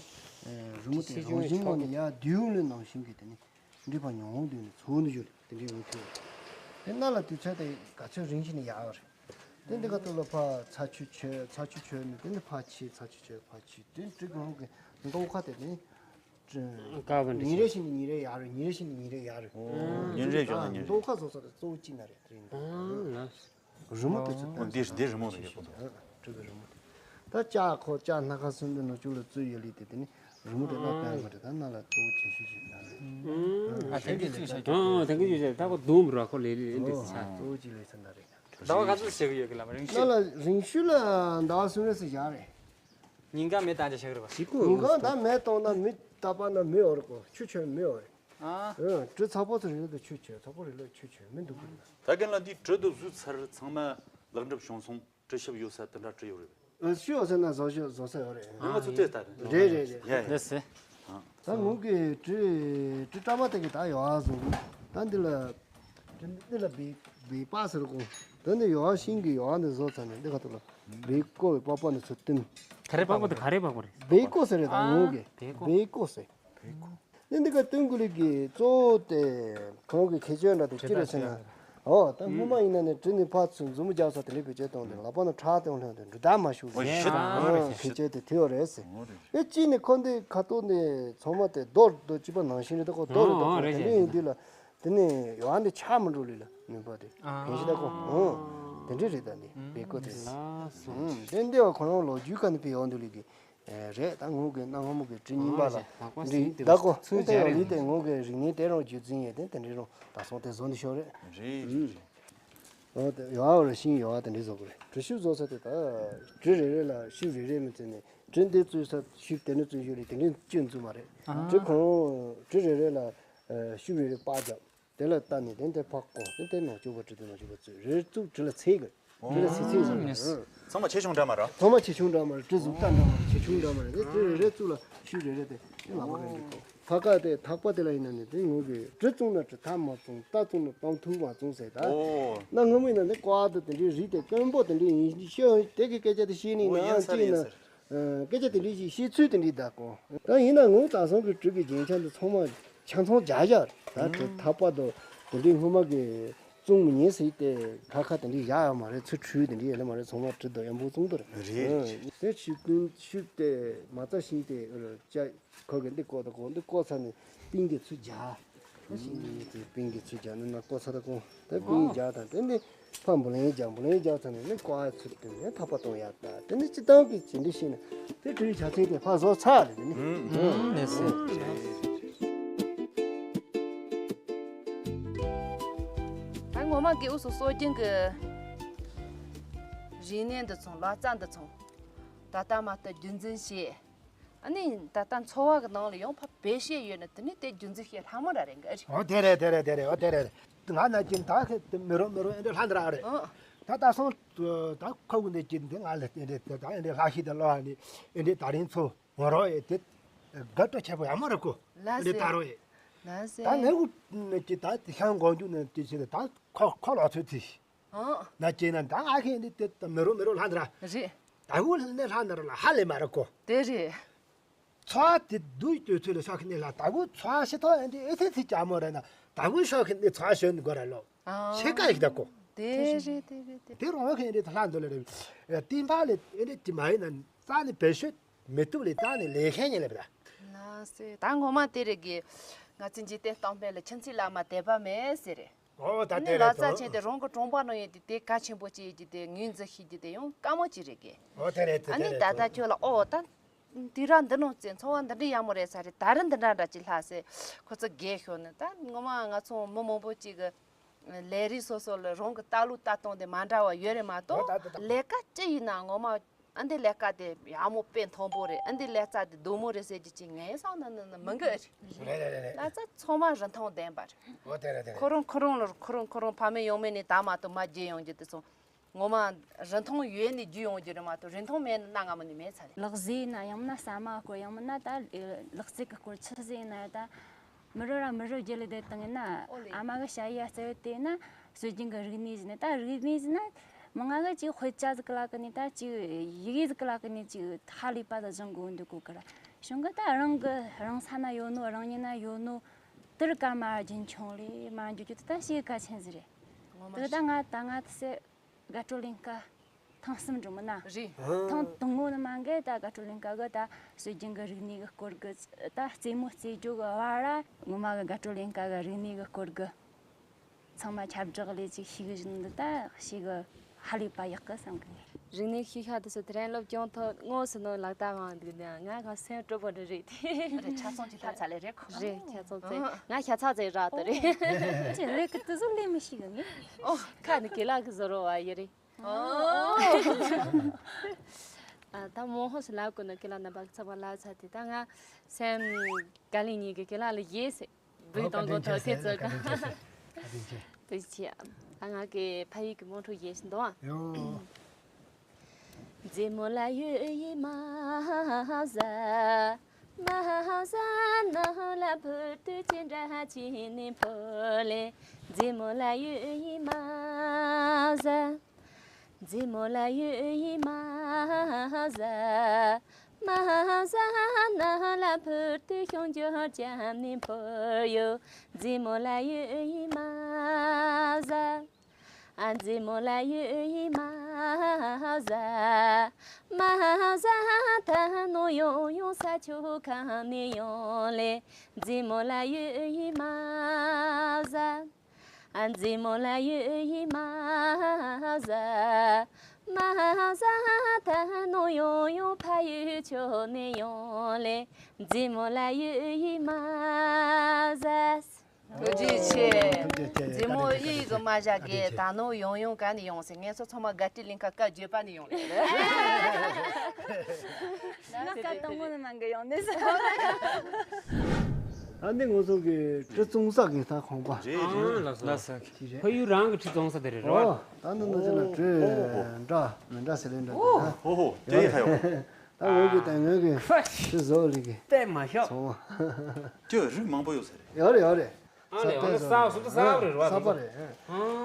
རི་མོ་དེ་རང་བཞིན་ངོ་ནས་ཡར་བསྡུས་ལས་ནང་བཞིན་གྱི་དེ་ནི་འདི་ཕར་ཉུང་བསྡུས་ནས་ཚོ་འདི་བཞུར་དེ་འདྲའི་འོང་ཐུབ། དེ་ན་ལ་དུས་ཚོད་དེ་ག་ཚོད་རིང་ཞིག་ནས་ཡར་བ་རེད། དེ་འདི་ག་ཏུ་ལ་ཕར་ཚ་ཆུ་ཆོད་ཚ་ཆུ་ཆོད་ནས་དེ་ནི་ཕར་ཆི་ཚ་ཆུ་ཆོད་ཕར་ཆི་དེ་འབྲི་གོང་གི་མདོ་ཁ་དེ་ནི་ཀ་བ་འདི་ཉིན་རེ་བཞིན་དུ་ཉིན་རེ་ཡར་རེད། ཉིན་རེ་བཞིན་དུ་ཉིན་རེ་ཡར་རེད། ཉིན་རེ་བཞིན་དུ་ཉིན་རེ། མདོ་ཁ་བཟོ་ས་དེ་གཙོ་བོ་གཅིག་ན་རེད་དེ་རིང་འདུག་ཨ་ལ། རི་མོ་དེ་ཚོ་ཨོ་འདི་འདི་རི་མོ་རེད་ཡོད་པ་དང་། གྲུ་གི་རི་མོ་དེ། ད་ལྕགས་ཁོ་ལྕགས་སྣ་ཁ་གསུམ་པའི་ནང་བཅུག་ལ་བཙུགས་ཡོད་ལི་དེ་དེ་ནི་རི་མོ་དེ་ལ་ཕན་པ་རེད། ད་ན་ལ་གཙོ་བོ་ཆེ་ཤོས་ཤིག་ན་ལ། ཨ་དེང་གི་ཚོས་ཤ་ཨ་དེང་གི་ཚོས་ཤ་ད་ཁོ་དུམ་ར་ཁོ་ལེ་ལེ་ཨེ་འདི་ཨོ་ཚ། གཙོ་བོ་གཅིག་ལས་ཚ་ན་རེད། ཟླ་བ་ག་ཚོད་བྱེད་གི་ཡོད་གི་ལ་མ་རིང་ན་ཤོས། ལ་རིང་ཤོས་ལ་ཟླ་བ་གསུམ་རེ་ཟེར་བཞག་རེད། ཉིན་གང་མེ་བཏང་བྱ་བྱ་གི་རེད་པ། ཞིག་གོ་ཉིན་གང་ད་མེ་གཏོང་ན་མི་ད་པ་ན་མི་འོར་གོ་ཆུ་ཆོད་མི་འོར། ཨ། ཨ་དྲི་ཚ་པོ་ཚོ་རེ་རེ་དུ་ཆུ་ཆོད་ཚ་པོ་རེ་རེ་ཆུ་ཆོད་མི་འདུག་གི་ན། ད་གན་ལ་འདི་དྲི་དུ་བཟོས་ཚར་ཚང་མ་ལེགས་འགྲུབ་བྱུང་སོང་། དྲི་ཞིབ་ཡོད་ས་དེ་འདྲ་དྲི་ཡོད་རེད། ཨ་ཤི་ཡོད་ས་ན་བཟོ་ཤོ་བཟོ་ས་ཡོད་རེད། ང་ཚོ་ལྟོས་ད་རེད། རེད་རེད་རེད། ཡ་ཡ། ལགས་སེ། ད་ངུ་གི་དྲི་དྲི་བཀྲ་མ་དེ་གི་ད་ཡོད་ཨ་བཟོ་གི་ད་འདི་ལ་དྲི་འདི་ལ་བི་བི་པ་ཟེར་གོ་ད་འདི་ཡོད་ཨ་ཤིང་གི་ཡོད་ཨ་འདི་བཟོ་ཚར་ནས་འདི་ག་ཏུ་ལ་བི་ཀོ་བི་པ་པ་ནི་ཚུར་བསྟིམ། ག་རེ་པགས་པ་དེ་ག་རེ་པགས་པ་རེད། བེ་ཀོ་ཟེར་རེད་ད་ཨ་ངོ་གི་བེ་ཀོ། བེ་ཀོ་ཟེར། བེ་ཀོ། ནི་འདི་ག་སྟོན་དགོས་ལུགས་ཀྱི་གཙོ་བོ་དེ་གང་གི་ཁྱད་ཆོས་འདྲ་དེ་ཅི་རེད་ཟེར་ན། ཨོ་ད་སྔོན་མ་ཡིན་ན་ནི་དྲི་ནི་ཕར་ཚུར་མཛུབ་མོ་རྒྱག་ས་དེ་འདྲའི་བེད་སྤྱོད་གཏོང་དེ་ལག་པ་ནི་ཁྲག་སྟོང་ལྷོད་དེ་འདྲུ་ད་མ་ཞུགས་ཟེར་ཨ་ཁྱད་ཆོས་དེ་དེ་ཡོད་རེད་ཟེར། ཨེ་ཅི་ནི་ཁོ་འདི་ཁ་ཐོག་ནི་ཚང་མ་དེ་རྡོ་རྡོ་གཅིག་པ་ནང་བཞིན་རེད་ད་ཁོ་རྡོ་རེད་ད་ཁོ་དེ་འདྲའི་ཡིན་དུས་ལ། དེ་ནས་ཡོ་ཨ་འདི་ཆགས་མི་འགྲོ་ལི་ལ་ནུས་པ་དེ་ཨ་ཕན་ཞིག་ད་ཁོ་ཨོ་དེ་འདྲས་རེད་ད་འདི་བེ་ཀོ་དེ་ལགས་སོ། ཨུམ་དེ་འདི་བ་ཁོ་རང་ལོ་རྒྱུས་ཁ་ནས་ཕི་ཡོང་འདུག་ལི་གི་ཨེ་རེད་ད་ངུ་གི་གནའ་སྔ་མོ་གི་དྲི་རྙིང་པ་ལ་ཨོ་འདི་ད་ཁོ་ཚུར་ཚུར་ད་ཡོང་ལི་དེ་ངུ་གི་རིག་གནས་དེ་རང་རྒྱུད་འཛིན་ཡས་དེ་དེ་འདྲས་རང་ད་སོང་དེ་བཟོ་འདི་ཤོར་རེད། རེད་རེད་རེད། ཨོ་དེ་ཡོ་ཨ་བ་ར་ཤིང་ཡོ་ཨ་དེ་འདྲས་བཟོ་གི་རེད། དྲི་ཞིབ་བཟོ་ས་དེ་ད་དྲི་རེ་རེ་ལ་ཤིབ་རེ་རེ་མི་བཙལ་ནས་དྲི་འདི་བཙུགས་ས་ཤིབ་དེ་ནས་བཙུགས་ཤོར་རེད། དེ་འདྲས་བཅུ་འཛུགས་མ་རེད། དྲི་ཁོང་དྲི་རེ་རེ་ལ་ཤིབ་རེ་རེ་པགས་རྒྱབ། དེ་ལ་བལྟས་ནས་དེ་འདྲ་ཕར་བཀོག་དེ་དེ་ནང་བཅུག་པ་དྲི་དེ་ནང་བཅུག་པ་བཙུགས་རེ་བཙུགས་དྲི་ལ་ཚེག་གི་དྲི་ལ་ཚེག་ཚེག་བཟོ་ཨ་ནས། ཚང་མ་ཆེ་ཆུང་འདྲ་མ་རེད། ཚང་མ་ཆེ་ཆུང་འདྲ་མ་རེད། དྲི་གཟུགས་ལྟ་འདྲ་མ་རེད། ཆེ་ཆུང་འདྲ་མ་རེད། དེ་དྲི་རེ་རེ་བཙུགས་ལ་ཤུ་རེ་རེ་དེ་དེ་ལག་པ་རེ་འདྲ་བཀོག་ཐག་ཀ་དེ་ཐག་པ་དེ་ལ་ཡིན་ན་ནི་དེ་ངོ་གི་དྲི་བཙུགས་ན་དྲི་ཐག་མ་བཙུགས། རྟ་བཙུགས་ན་རྟ་ཐུང་མ་བཙུགས་ཟེར་ད། ཨོ། གནའ་སྔ་མོ་ཡིན་ན་ནི་ཀོ་ཨ་དེ་དེ་འདྲའི་རི་དེ་དཀོན་པོ་དེ་འདྲའི་ཡིན་ཤོད་དེ་གི་སྐད་ཆ་དེ་ཤེས་ནི་ཨོ་ཡིན་ན་ཡིན་ཅི་ཟེར་ཡིན་ཡིན་ན། ཟེར། ཨ་སྐད་ཆ་དེ་འདྲའི་ཞིག་བཤད་ཚུལ་དེ་འདྲའི་གདའ་ཀོ། ད་ཡིན་ན་ངོ་ད་སོང་གི་དྲི་གི་རྒྱན་ཆ་འདི་ཚང་མ་ཆ་ཚང་རྒྱ་རྒྱ་རེད། ད་དེ་ཐག་པ་དོ་དེ་འདྲའི་སྔོན་མ་གི་བཙུན་མོ་ཉེ་སྲིད་དེ་ཁ་ཁ་དེ་འདྲའི་བཞག་ཡོད་མ་རེད། ཚུར་འཁྲུལ་དེ་འདྲའི་ཡོད་ལེ་མ་རེད། ཚང་མ་དྲི་དོ་ཡམ་བུ་བཙུན་དོ་རེད། རེད། ཨ་དེ་ཕྱི་ཀུན་ཤུགས་དེ་མ་རྩ་ཤིང་དེ་ཨ་ཅ་ཁོ་གི་འདི་བཀོག་དང་ཀོ་འདི་བཀོག་ཚར་ནས་ཏིང་གི་ཚུར་རྒྱ། ཤིང་གི་ཡོད་ཚེ་པིང་གི་ཚུར་རྒྱག་ནི་ན་ཀོ་ཚ་ད་ཀོ། ད་པིང་རྒྱག་དང་དེ་ནི་ཕ་འབུ་ལེན་རྒྱག་འབུ་ལེན་རྒྱག་ཚ་ནི་ནི་ཀོ་ཨ་ཚུར་དེ་ནི་ཐག་པ་གཏོང་ཡག་ད་དེ་ནི་སྤྱི་བཏང་གི་ཇི་འདྲ་ཤེས་ན་དེ་དྲིལ་བྱ་ཚན་དེ་ཕ་བཟོ་ཚར་རེད་དེ་ནི། ཨུམ་ལགས་སེ། ད་ངོ་མ་གི་འུ་སུ་སྲོལ་རྒྱུན་གི་རིག་གནས་འདི་ཚོ་ལག་རྩལ་འདི་ཚོ་ད་ལྟ་མ་ལྟ་རྒྱུན་འཛིན་བྱེད། ཨ་ནི་ད་ལྟ་འཚོ་བ་གི་ནང་ལ་ཡང་ཕར་བེད་སྤྱད་ཡོད་ན་དེ་ནི་དེ་རྒྱུན་འཛིན་བྱེད་ལྷ་མོ་ར་རེད་འགའ་རེད། ཨོ་དེ་རེད་དེ་རེད་དེ་རེད། ཨོ་དེ་རེད། ང་ན་ཅིན་ད་ཁེ་མི་རོ་མི་རོ་ཨེ་འདྲ་ལྷ་འདྲ་རེད། ཨོ། ད་ད་སོང་ད་ཁོ་གུ་འདི་ཅིན་འདི་ང་ལ་ཨེ་འདྲ་ད་ཨེ་འདྲ་ལྷ་ཤི་ད་ལོ་ཨ་ནི་ཨེ་འདྲ་ད་རིང་ཚོ་ངོ་རོ་ཨེ་དེ་དགའ་སྤྲོ་ཆེ་པོ་ཡ་མོ་རེད་ཁོ། ལ་ཨེ་འདྲ་ད་རོ་ཨེ། ན་ཟེ། ད་ནས་གུ་ནས་ཀྱི་ད་ཤང་གོང་རྒྱུ་ནས་ཀྱི་ཆེ་ད་ཁོ་ཁོ་ལ་ཚོད་ཚིག་ཨང་། ན་ཀྱི་ན་ད་ང་ཁེ་འདི་དེ་མི་རོ་མི་རོ་ལྷ་འདི་ར། རེད། ད་གུ་ནས་ལྷ་འདི་ར་ལ་ཧ་ལས་མ་ར་གོ། དེ་རེད། ཚོ་དེ་དུས་དུས་ཚོད་ལ་ཤོག་ཁེ་ནས་ལ་ད་གུ་ཚོ་ཤི་ཐོ་ཨེ་འདི་ཨེ་ཚེ་ཚིག་ཅག་མོ་ར་ན་ད་གུ་ཤོག་ཁེ་ནས་ཚོ་ཤོན་གོ་ར་ལོ། ཨང་། ཤེ་ཀ་ཡིག་ད་གོ། དེ་རེད་དེ་རེད་དེ། དེ་རོང་ཁེ་འདི་ད་ལྷ་འདི་ལ་རེད། ཏིན་པ་ལས་ཨེ་འདི་ཅི་མ་ཡིན་ན་རྩ་ནས་བེད་སྤྱོད། མི་ཐུབ་ལེ་ད་ནི་ལས་མཁན་ཉེ་ལེ་བ། ལ་སེ་ད་ངོ་མ་དེ་རེད་གི། ང་ཚོ་འཇིག་རྟེན་སྟོང་པའི་ལ་ཁྱིམ་མཚེས་བླ་མ་དད་པ་མེད་ཟེར་རེད། ཨོ་ད་ཨ་ནི་དེ་ལ་རེད་རྩ་དོ། ཆེན་དེ་རང་གི་གྲོང་པ་ནང་ཡོད་དེ་དེ་གལ་ཆེན་པོ་ཅིག་ཡོད་ཀྱི་དེ་ངོས་འཛིན་ཤེས་ཀྱི་དེ་ཡང་དཀའ་མོ་ཅིག་རེད་གི། ཨོ་དེ་རེད་དེ་ཨ་དེ་ནི་རེད་ད་དོ། ད་ཁྱོད་ལ་ཨོ་ད། དུས་རབས་འདི་ནང་བཙན་འཚོ་བ་འདི་འདྲ་ཡག་མོ་རེད་ས་རེད། ད་རིང་འདི་འདྲ་འདྲ་ཅིག་ལྷག་སེ་ཁོ་ཚོ་རྒས་ཤོར་ནི་ད་ངོ་མ་ང་ཚོ་མི་མང་པོ་ཅིག་གི་ལས་རིགས་སོ་སོ་ལ་རང་གི་ལྟ་ལུགས་ལྟ་སྟངས་དེ་མ་འདྲ་བ་ཡོད་རེད་མ་གཏོགས། ཨོ་ད་ད་ད། ལས་ཀ་ཅི་ཡིན་ན་ངོ་མ་ཨ་འདི་ལས་ཀ་དེ་ཡག་མོ་དཔེ་མཐོན་པོ་རེད། ཨ་འདི་ལས་རྩ་དེ་སྡུག་མོ་རེད་ཟེར་རྒྱུ་ཅིག་ངའི་བསམ་ན་ནི་ནི་མི་འགི་ཨེ་རེད། རེད་རེད་རེད་རེད། ལ་རྩ་ཚང་མ་རིན་ཐང་ལྡན་པ་རེད། ཨོ་དེ་རེད་དེ་རེད། ཁོ་རང་ཁོ་རང་ལ་ཁོ་རང་ཁོ་རང་ཕ་མེས་ཡང་མེས་ནས་ད་མ་གཏོགས་མ་རྒྱུས་ཡོང་རྒྱུ་དེ་ཚོ་ངོ་མ་རིན་ཐང་ཡོད་ནས་རྒྱུས་ཡོང་རྒྱུ་རེད་མ་གཏོགས་རིན་ཐང་མེད་ན་གནའ་སྔ་མོ་ནས་མེད་ཚར་རེད། ལག་ཟས་ཡིན་ན་ཡང་མིན་ན་ཟ་མ་སྐོར་ཡང་མིན་ན་ད་ལག་རྩལ་གི་སྐོར་ཆུ་ཟས་ཡིན་ན་ད། མི་རོ་ར་མི་རོ་རྒྱུ་ལས་བསྡད་བཏང་ཡིན་ན། ཨོ་ལེ། ཨ་མ་གི་ཞ་ཡི་ཡ་རྩ་བའི་དེ་ན་སྲོལ་རྒྱུན་གི་རིག་གནས་ཟིན་ནས་ད་རིག་གནས་ཟིན་ན། མི་ང་གི་ཅིག་དཔེ་ཆ་ཟིག་གི་ལ་གི་ནས་ད་ཅིག་ཡི་གེ་ཟིག་གི་ལ་གི་ནས་ཅིག་ཧ་ལས་པ་ད་སྦྱང་དགོས་འདུག་གོ་གི་ར། གཞུང་གི་ད་རང་གི་རང་ས་ན་ཡོད་ནོ་རང་ཉིད་ན་ཡོད་ནོ་དེར་ཀ་མ་རྒྱུན་འཁྱོངས་ལས་མ་འགྱུར་རྒྱུ་དེ་ད་ཞེ་གལ་ཆེན་ཟིག་རེད། ངོ་མ་དེ་ད་ང་ད་ང་དེ་སེ་དགའ་སྤྲོ་གླིང་ཀ་ཐེངས་གསུམ་འགྲོ་མི་ན། རེད། ཐེངས་དང་པོ་ནི་མ་འགའི་ད་དགའ་སྤྲོ་གླིང་ཀ་གི་ད་སྲོལ་རྒྱུན་གི་རིག་གནས་གི་སྐོར་གི་ད་རྩེད་མོ་རྩེ་རྒྱུ་གི་བར་ར་ངོ་མ་གི་དགའ་སྤྲོ་གླིང་ཀ་གི་རིག་གནས་གི་སྐོར་གི་ཚང་མ་ཁྱབ་བསྒྲགས་ལས་ཅིག་ཤེས་གི་བཞིན་དུ་ད་ཤེས་གི་ཧ་ལས་པ་ཡག་གི་བསམ་གི་ངས། རིག་གནས་ཤེས་ཤ་དེ་ཚོ་དེ་རིང་སློབ་སྦྱོང་ཐོག་དངོས་སུ་ནོར་ལག་བསྟར་ངང་འདུག་ནས་ང་ག་སེམས་སྤྲོ་པོ་འདྲ་རེད་དེ། རེད་ཆ་ཚང་ཅིག་ལྷག་ཚར་ལེ་རེད་ཁོ། རེད་ཆ་ཚང་ཚེ་ང་ཤ་ཚ་ཚེ་རག་ཏུ་རེད། ཅི་ལས་ཀི་དུ་ཟུར་ལས་མི་ཤེས་གི་ངས། ཨོ་ཁ་ནི་ཀི་ལག་གི་བཟོ་རོ་བ་ཡི་རེད། ཨོ། ཨ་ད་མོ་ཧོ་སི་ལབ་གོ་ནི་ཀི་ལག་ནི་བག་ཚ་བ་ལ་ཚ་དེ་ད་ང་སེམས་ག་ལི་ཉིད་ཀི་ཀི་ལག་ལ་ཡེ་སེ། བུའི་དང་གོ་ཐོག་ཐེ་ཚོ་ག་དེ་ཅི་ཨ་ང་གི་ཕ་ཡུལ་གི་མོ་ཁྲོ་ཡེ་སེ་འདོང་ཨ། ཡོ། མཛེས་མོ་ལ་ཡོད་ཡིན་མ་ཟ། མ་ཟ་ནོ་ལ་བུ་དུ་ཅི་འདྲ་ཅི་ནི་ཕོ་ལེ། མཛེས་མོ་ལ་ཡོད་ཡིན་མ་ཟ། མཛེས་མོ་ལ་ཡོད་ཡིན་མ་ཟ། མ་ཟ་ནོ་ལ་བུ་དུ་ཤོང་ཇོ་ཅམ་ནི་ཕོ་ཡོ། མཛེས་མོ་ལ་ཡོད་ཡིན་མ་ཟ། ཨ་མཛེས་མོ་ལ་ཡོད་ཡིན་མ་ཟ། མ་ཟ་ད་ནོ་ཡོང་ཡོང་ས་ཆུ་ཁ་ནས་ཡོང་ལེ། མཛེས་མོ་ལ་ཡོད་ཡིན་མ་ཟ། ཨ་མཛེས་མོ་ལ་ཡོད་ཡིན་མ་ཟ། མ་ཟ་ད་ནོ་ཡོང་ཡོང་ཕ་ཡུལ་ཆུ་ནས་ཡོང་ལེ། མཛེས་མོ་ལ་ཡོད་ཡིན་མ་ཟ། ཐུགས་རྗེ་ཆེ། ཐུགས་རྗེ་ཆེ། མཛེས་མོ་ཡིད་ཀྱི་མ་བཞག་གི་ད་ནོ་ཡོང་ཡོང་ག་ནས་ཡོང་ཟེར། ངས་ཚོ་ཚང་མ་དགའ་སྤྲོའི་གླིང་ཁ་བཀའ་བརྗོད་པ་ནས་ཡོང་ལེ། ང་བཀའ་དང་པོ་ནས་མ་འགའ་ཡོང་ནས་ཟེར། ཨ་ནི་ངོ་ཚོ་གི་གྲི་བཙོང་ས་གི་ས་ཁང་པ། རེད་རེད། ལགས་སོ། ལགས་སོ། ཕ་ཡུལ་རང་གི་གྲི་བཙོང་ས་དེ་རེད་རོ། ཨོ། ད་ནི་ནི་ཅི་ལ་གྲི་འདྲ་མི་འདྲ་ཟེར་ལེ་འདྲ་དེ་ན། ཧོ་ཧོ་དེ་ཡི་ཁ་ཡོད། ད་ངོས་ཀྱི་ད་ངོས་ཀྱི་ཕ་ཤི་བཟོ་ལི་གི་པད་མ་ཤོག་ཚོང་བ། ཁྱོད་རིགས་མང་པོ་ཡོད་ས་རེད། ཡོད་རེད་ཡོད་རེད། ཨ་ལས་ས་ཨ་ལས་ས་ས་རེད་རོ། ས་པ་རེད།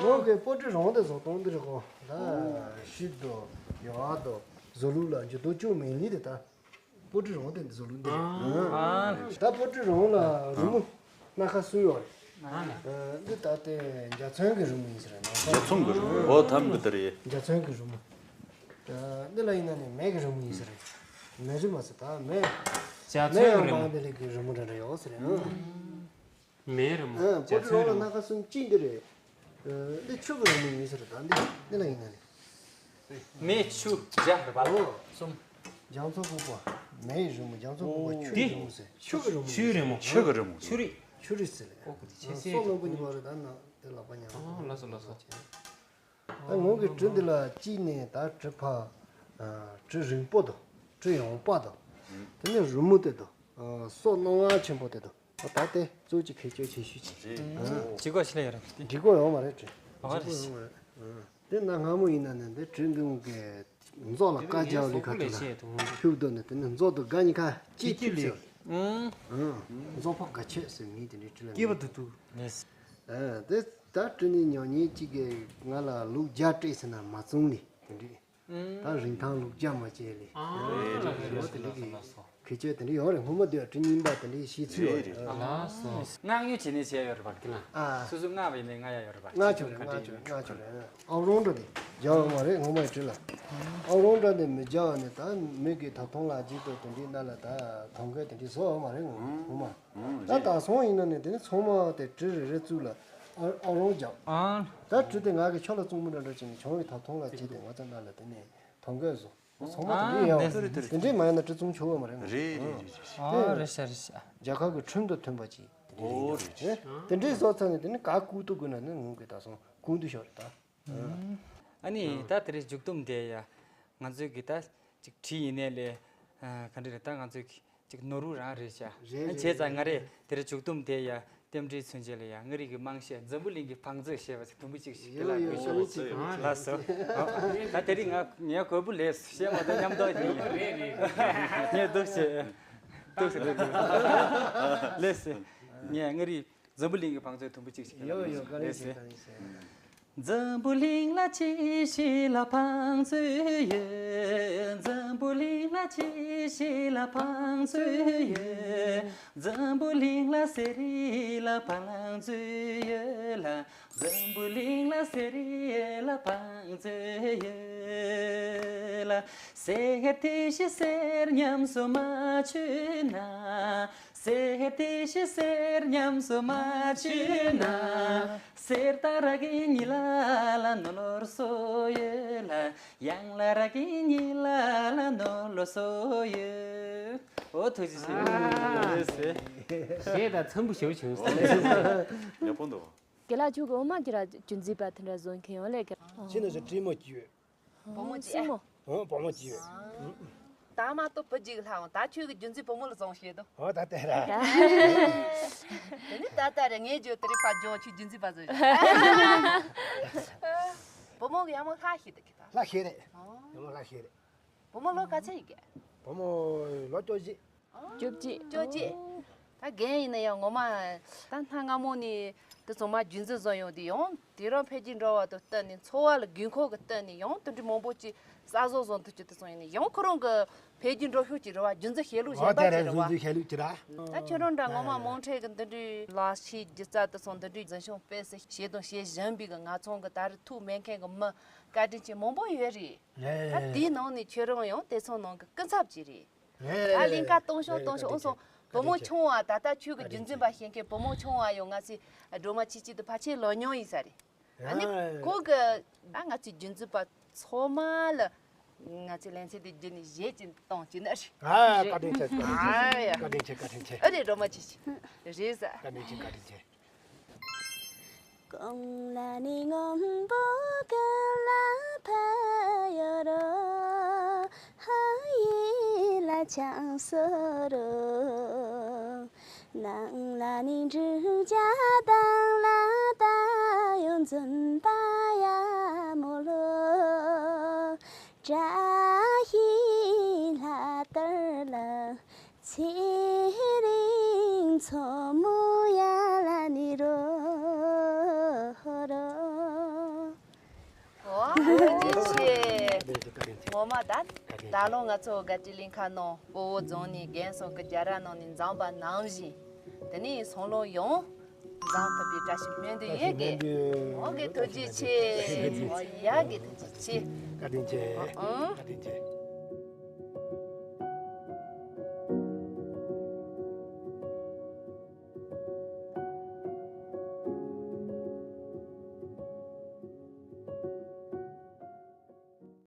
ངོས་ཀྱི་པོ་ཏི་རོང་དེ་བཟོ་གཏོང་དེ་རེད་གོ། ད་ཤིད་དོ་ཡོ་ཨ་དོ་བཟོ་ལུགས་ལ་འཇུ་དོ་ཅུ་མིན་ལི་དེ་ད། པོ་ཏི་རོང་དེ་འདི་བཟོ་ལུགས་འདི་རེད། ཨ། ད་པོ་ཏི་རོང་ལ་རི་མོ་སྣ་ཁ་གསུམ་ཡོད་རེད། ཨ་ནི། འདི་ད་ལྟའི་འཇའ་ཚོན་གྱི་རི་མོ་ཡིན་ས་རེད། འཇའ་ཚོན་གྱི་རི་མོ། ཨོ་ཐམ་གི་དེ་རེད། འཇའ་ཚོན་གྱི་རི་མོ། འདི་ལ་ཡིན་ན་ནི་མེ་གི་རི་མོ་ཡིན་ས་རེད། མེ་རི་མ་ཟེར་ད་མེ། འཇའ་ཚོན་གྱི་རི་མོ། མེ་ཡང་མང་དེ་ལས་ཀྱི་རི་མོ་འདྲ་འདྲ་ཡོད་ས་རེད། མེ་རི་མོ། ཨ། པོ་ཏི་རོང་ལ་སྣ་ཁ་གསུམ་གཅིག་འདི་རེད། ཨ། འདི་ཆུ་གི་རི་མོ་ཡིན་ས་རེད་ད་འདི་འདི་ལ་ཡིན་ན་ནི། མེ་ཆུ་འཇའ་རེད་པ། ཨོ། གསུམ། རྒྱ་མཚོ་ཕུག་པ། མེའི་རི་མོ། རྒྱ་མཚོ་ཕུག་པ། ཨོ། ཆུའི་འདི་རི་མོ་ཟེར། ཆུ་གི་རི་མོ། ཆུའི་རི་མོ། ཆུ་གི་རི་མོ། ཆུ་རི། ཆུ་རི་ཟེར་ལེ། ཨོ་ཁུ་དེ་ཆེ་ཨ། ཆེ། སོ་ནོར་བུ་ཉི་མ་རེད་ད་ན་དེ་ལག་པ་ཉར། ཨོ་ལགས་སོ་ལགས་སོ། ད་ངོས་ཀྱི་གྲི་འདི་ལ་གཅིག་ནས་ད་གྲི་ཕ། ཨ། གྲི་རིང་པོ་དང་གྲི་ཡངས་པ་དང་། དེ་ནས་རི་མོ་དེ་དང་། ཨ། སོ་སྣང་བ་ཆེན་པོ་དེ་དང་། ད་ལྟ་གཙོ་ཆེ་བེད་སྤྱོད་ཆེ་ཤོས་ཆེ། རེད། ཨ། འགྲིག་གོ་ཆེ་ལ་ཡོད་རེད། འགྲིག་གོ་ཡོད་མ་རེད་དྲི། ཨ་རེད། འགྲིག་གོ་ཡོད་མ་རེད། ཨ། དེ་ན་སྔ་མོ་ཡིན་ན་ནི་འདི་དྲི་འདི་འོང་གི་མཛོ་ལ་དཀའ་རྒྱ་ལི་ཁ་དུ་ལ་ཕུག་དོ་ནི་དེ་ནི་མཛོ་དུ་དགའ་ཉི་ཁ་ཅི་ཐུབ་ཟེར། ཨང་། ཨང་། རྫོང་ཕག་དགའ་ཆེ་ཟེར་མི་དེ་འདྲའི་བྲིས་ལ་སྐྱེས་པ་མེད། དུ་དུ། ཨ་དེ་ད་བྲིས་ནས་ཉོ་མཁན་གཅིག་གིས་ང་ལ་ལུག་བརྒྱ་སྤྲད་ཟེར་ན་མ་བཙོང་ནི་དེ་འདྲའི། ད་རིན་ཐང་ལུག་བརྒྱ་མ་བྱས་ལས། ཨ་ལ་ལ་ལ་ལ་ལ་ལ། ཁྱད་ཆོས་དེ་འདྲ་ཡོད་རེད། སྔོན་མ་དུས་བྲིས་རྙིང་པ་དེ་འདྲའི་ཤེས་ཚུལ་ཡོད་རེད། ལགས་སོ། མངགས་ཉོ་བྱས་ནས་བྱས་ཡོད་རེད་པ་དེ་ལ། ཨ། སོ་སོ་མངགས་པ་ཡིན་ནའི་མངགས་ཡ་ཡོད་རེད་པ། མངགས་ཆོག་རེད། མངགས་ཆོག་རེད། མངགས་ཆོག་རེད། ཨ་རོང་འདྲ་དེ་རྒྱག་ཡོད་མ་རེད། ངོ་མ་ཡི་བྲིས་ལ། ཨ་རོང་འདྲ་དེ་མི་རྒྱག་ནས་ད་མི་གི་ད་ཐོང་ལ་ཅིག་ཏུ་དེ་འདྲའི་ནང་ལ་ད་ཐོང་གི་དེ་འདྲའི་བཟོ་ཡོད་མ་རེད། ངོ་མ། ད་ད་སོང་ཡིན་ན་ནས་དེ་ནས་ཚང་མ་དེ་བྲིས་རེ་རེ་བཙུགས་ལ། ཨ་ཨ་རོང་རྒྱག་ཨ། ད་བྲིས་དེ་ང་གི་ཆོ་ལ་བཙུགས་མི་འདྲ་འདྲ་བྱས་ནས་བྱུང་བའི་ད་ཐོང་ལ་ཅིག་དེ་ང་ཚོ་ནང་ལ་དེ་ནས་ཐོང་གི་བཟོ། ཚང་མ་དེ་འདྲའི་ཡང་། ཨ་དེ་འདྲའི་མ་ཡིན་ན་བྲིས་བཙུགས་ཆོག་གི་མ་རེད། རེད་རེད་རེད་རེད། ཨ་རེད་ཤག་རེད་ཤག་རྒྱལ་ཁབ་ཀྱི་ཁྲིམས་དང་མཐུན་པ་ཅིག་དེ་འདྲའི། ཨོ་རེད་རེད། དེ་འདྲའི་བཟོ་ཚར་ནས་དེ་ནི་ག་བཀུག་ཏུ་དགོས་ན་ནི་ངུ་གི་ད་སོང་བཀུག་འདུག་ཤོར་ད། ཨ་ནི་ད་དེ་རིང་མཇུག་བསྡོམས་དེ་ཡ་ང་ཚོའི་གི་ད་ཅིག་བྲིས་ཡིན་ནའི་ལས། ག་འདྲ་རེད། ད་ང་ཚོའི་གི་ཅིག་ནོར་བུ་རང་རེད་ཤག་རེད། བྱས་ཙང་ང་རེད་དེ་རིང་མཇུག་བསྡོམས་དེ་ཡ། རྟེན་འབྲེལ་མཚོན་བྱེད་ལ་ཡང་མངའ་རིས་ཀྱི་དམངས་གཞས་འཛམ་བུ་གླིང་གི་བང་མཛོད་ཞེས་པ་ཞིག་དུམ་བུ་གཅིག་ཞིག་དེ་ལ་ཡོད་ཡོད་ཡོད་ཡོད། ལགས་སོ། ད་དེ་རིང་ང་ངས་གོ་བུ་ལས་བཤད་མ་ཐུབ། མཉམ་འདོགས་ཡིན། ངས་འདུག་བྱས། འདུག་བྱས། ལགས་སོ། ངས་མངའ་རིས་འཛམ་བུ་གླིང་གི་བང་མཛོད་དུམ་བུ་གཅིག་ཞིག་དེ་ལ་ཡོད་ཡོད། བཀའ་དྲིན་ཆེ། ལགས་སོ། བཀའ་དྲིན་ཆེ། འཛམ་བུ་གླིང་ལ་ཅི་ཞིག་ལ་བང་མཛོད་ཡོད། འཛམ་བུ་གླིང་ལ་ཅི་ཞིག་ལ་བང་མཛོད་ཡོད། འཛམ་བུ་གླིང་ལ་གསེར་རི་ལ་བང་མཛོད་ཡོད་ལ། འཛམ་བུ་གླིང་ལ་གསེར་རི་ལ་བང་མཛོད་ཡོད་ལ། གསེར་དེ་བཞིན་གསེར་ཉམས་སུ་མ་ཆུད་ན། གསེར་དེ་བཞིན་གསེར་ཉམས་སུ་མ་ཆུད་ན། གསེར་དང་ར་གི་ཉི་ལ་ལ་ནོར་སོ་ཡོད་ལ། གཡང་ལ་ར་གི་ཉི་ལ་ལ་ནོར་སོ་ཡོད། ཨོ་ཐུགས་རྗེ་ཆེ། ཨ། ཟེར། གཞས་དང་འཚམ་པོ་ཞེ་པོ་བྱུང་སོང་། ཡག་པོ་འདུག་རྒན་ལགས་ཁྱོད་ཀྱི་འོ་མ་གྱི་ར་རྒྱུན་འཛིན་པ་དེ་འདྲ་བཟོ་མཁན་ཡོད་ལས་ཀྱི། ཁྱེད་ནི་ཟེར་བྲིས་མོ་བྱས་ཡོད། བུ་མོ་བྱས། སྲིང་མོ། ཨོ་བུ་མོ་བྱས་ཡོད། ད་མ་གཏོགས་བུ་གཅིག་ལྷག་འོང་། ད་ཁྱོད་ཀྱི་རྒྱུན་འཛིན་བུ་མོ་ལ་བཟུང་བྱས་དོ། ཨོ་ད་དེ་ར། དེ་ནི་ད་ལྟ་རེ་ངས་བརྗོད་དེ་རེ་ཕ་ཇོ་ཁྱོད་རྒྱུན་འཛིན་པ་བཟོ་བྱས། བུ་མོ་གི་ཡང་མོ་ལྷག་ཤེས་དུ་ཁི་ད། ལྷག་ཤེས་རེད། ཨོ། ཡང་མོ་ལྷག་ཤེས་རེད། བུ་མོ་ལོ་ག་ཚོད་ཡིན་གི། བུ་མོ་ལོ་བཅོ་བརྒྱད། བཅོ་བརྒྱད། བཅོ་བརྒྱད། ད་རྒན་ཡིན་ན་ཡང་ངོ་མ་ད་སྔ་སྔ་མོ་ནས་དེ་ཚང་མ་རྒྱུན་འཛིན་བཟོ་ཡོང་དུས་ཡང་དུས་རབས་འཕེལ་རྒྱས་འགྲོ་བ་དང་བསྟུན་ནས་འཚོ་བ་ལ་དགོས་མཁོ་གི་བསྟུན་ནས་ཡང་དེ་འདྲའི་མང་པོ་ཅིག་གསར་བཟོ་བཟོ་ཐུབ་ཀྱི་དེ་ཚང་ཡིན་ན་ཡང་ཁོ་རང་གི་འཕེལ་རྒྱས་འགྲོ་ཤུགས་ཀྱི་རེད་བ། རྒྱུན་འཛིན་བྱེད་ལུགས་གཞན་པ་ཅིག་རེད་བ། རྒྱུན་འཛིན་བྱེད་ལུགས་ཀྱི་ར། ད་ཁྱོད་རང་འདྲ་ངོ་མ་དམངས་ཁྲོད་ཀྱི་འདི་འདྲའི་ལག་ཤེས་སྒྱུ་རྩལ་དེ་ཚང་འདི་འདྲའི་འཛིན་སྐྱོང་སྤེལ་ཟེར་བྱེད་དང་བྱེད་བཞིན་པའི་གི་ང་ཚོ་གི་ད་རེས་ཐུགས་མེད་མཁན་གི་མི་བཀའ་དྲིན་ཆེ་མང་པོ་ཡོད་རེད། ད་དེའི་ནང་ནས་ཁྱོད་རང་ཡང་དེ་ཚང་ནང་གི་སྐུ་ཚབ་ཅིག་རེད། ད་ལིང་ཀ་གཏོང་ཤོག་གཏོང་ཤོག་ཨོ་སོང་། བུ་མོ་ཆུང་བ་ད་ལྟ་ཁྱོད་ཀྱི་རྒྱུན་འཛིན་པ་བྱེད་མཁན་བུ་མོ་ཆུང་བ་ཡང་ང་ཚོའི་སྒྲོལ་མ་ཆེ་ཆེ་དུ་ཕལ་ཆེར་ལོ་ཉུང་ཡིན་ས་རེད། ཨ་ནི་ཁོ་གི་ད་ང་ཚོའི་རྒྱུན་འཛིན་པ་ཚང་མ་ལ་ང་ཚོའི་ལེ་ཚན་དེ་བརྒྱུད་ནས་གཞས་ཅིག་གཏོང་ཅིག་ན་རེད། ཨ་བཀའ་དྲིན་ཆེ། བཀའ་དྲིན་ཆེ། ཨ་ཡ། བཀའ་དྲིན་ཆེ། བཀའ་དྲིན་ཆེ། ཨ་རེད། སྒྲོལ་མ་ཆེ་ཆེ་རེད་ས། བཀའ་དྲིན་ཆེ། བཀའ་དྲིན་ཆེ། གོང་ལ་ནི་སྔོན་པོ་ཀུན་ལ་ཕ་ཡོད་རོ། ཧ་ཡི་ལ་ཆང་སོ་རོ། ནང་ལ་ནི་འབྲུག་བྱ་དང་ལ་ད་ཡོང་འཛིན་པ་ཡ་མོ་ལོ། བཀྲ་ཤིས་ལྷ་དར་ལ། ཚེ་རིང་མཚོ་མོ་ཡ་ལ་ནི་རོ་ཧོ་རོ། ཨོ་ཐུགས་རྗེ་ཆེ། ངོ་མ་ད་ད་ལོ་ང་ཚོ་དགའ་སྤྲོའི་གླིང་ཁ་ནང་སྤོ་བོ་རྫོང་ནས་རྒན་གསུམ་གི་རྒྱ་ར་ནང་ནས་འཛོམས་པ་ནང་བཞིན། དེ་ནས་སང་ལོ་ཡང་འཛོམས་ཐུབ་པའི་བཀྲ་ཤིས་སྨོན་འདུན་ཡོད་གི། ཨོ་གི་ཐུགས་རྗེ་ཆེ། ཨོ་ཡ་གི་ཐུགས་རྗེ་ཆེ། བཀའ་དྲིན་ཆེ། ཨང་། བཀའ་དྲིན་ཆེ།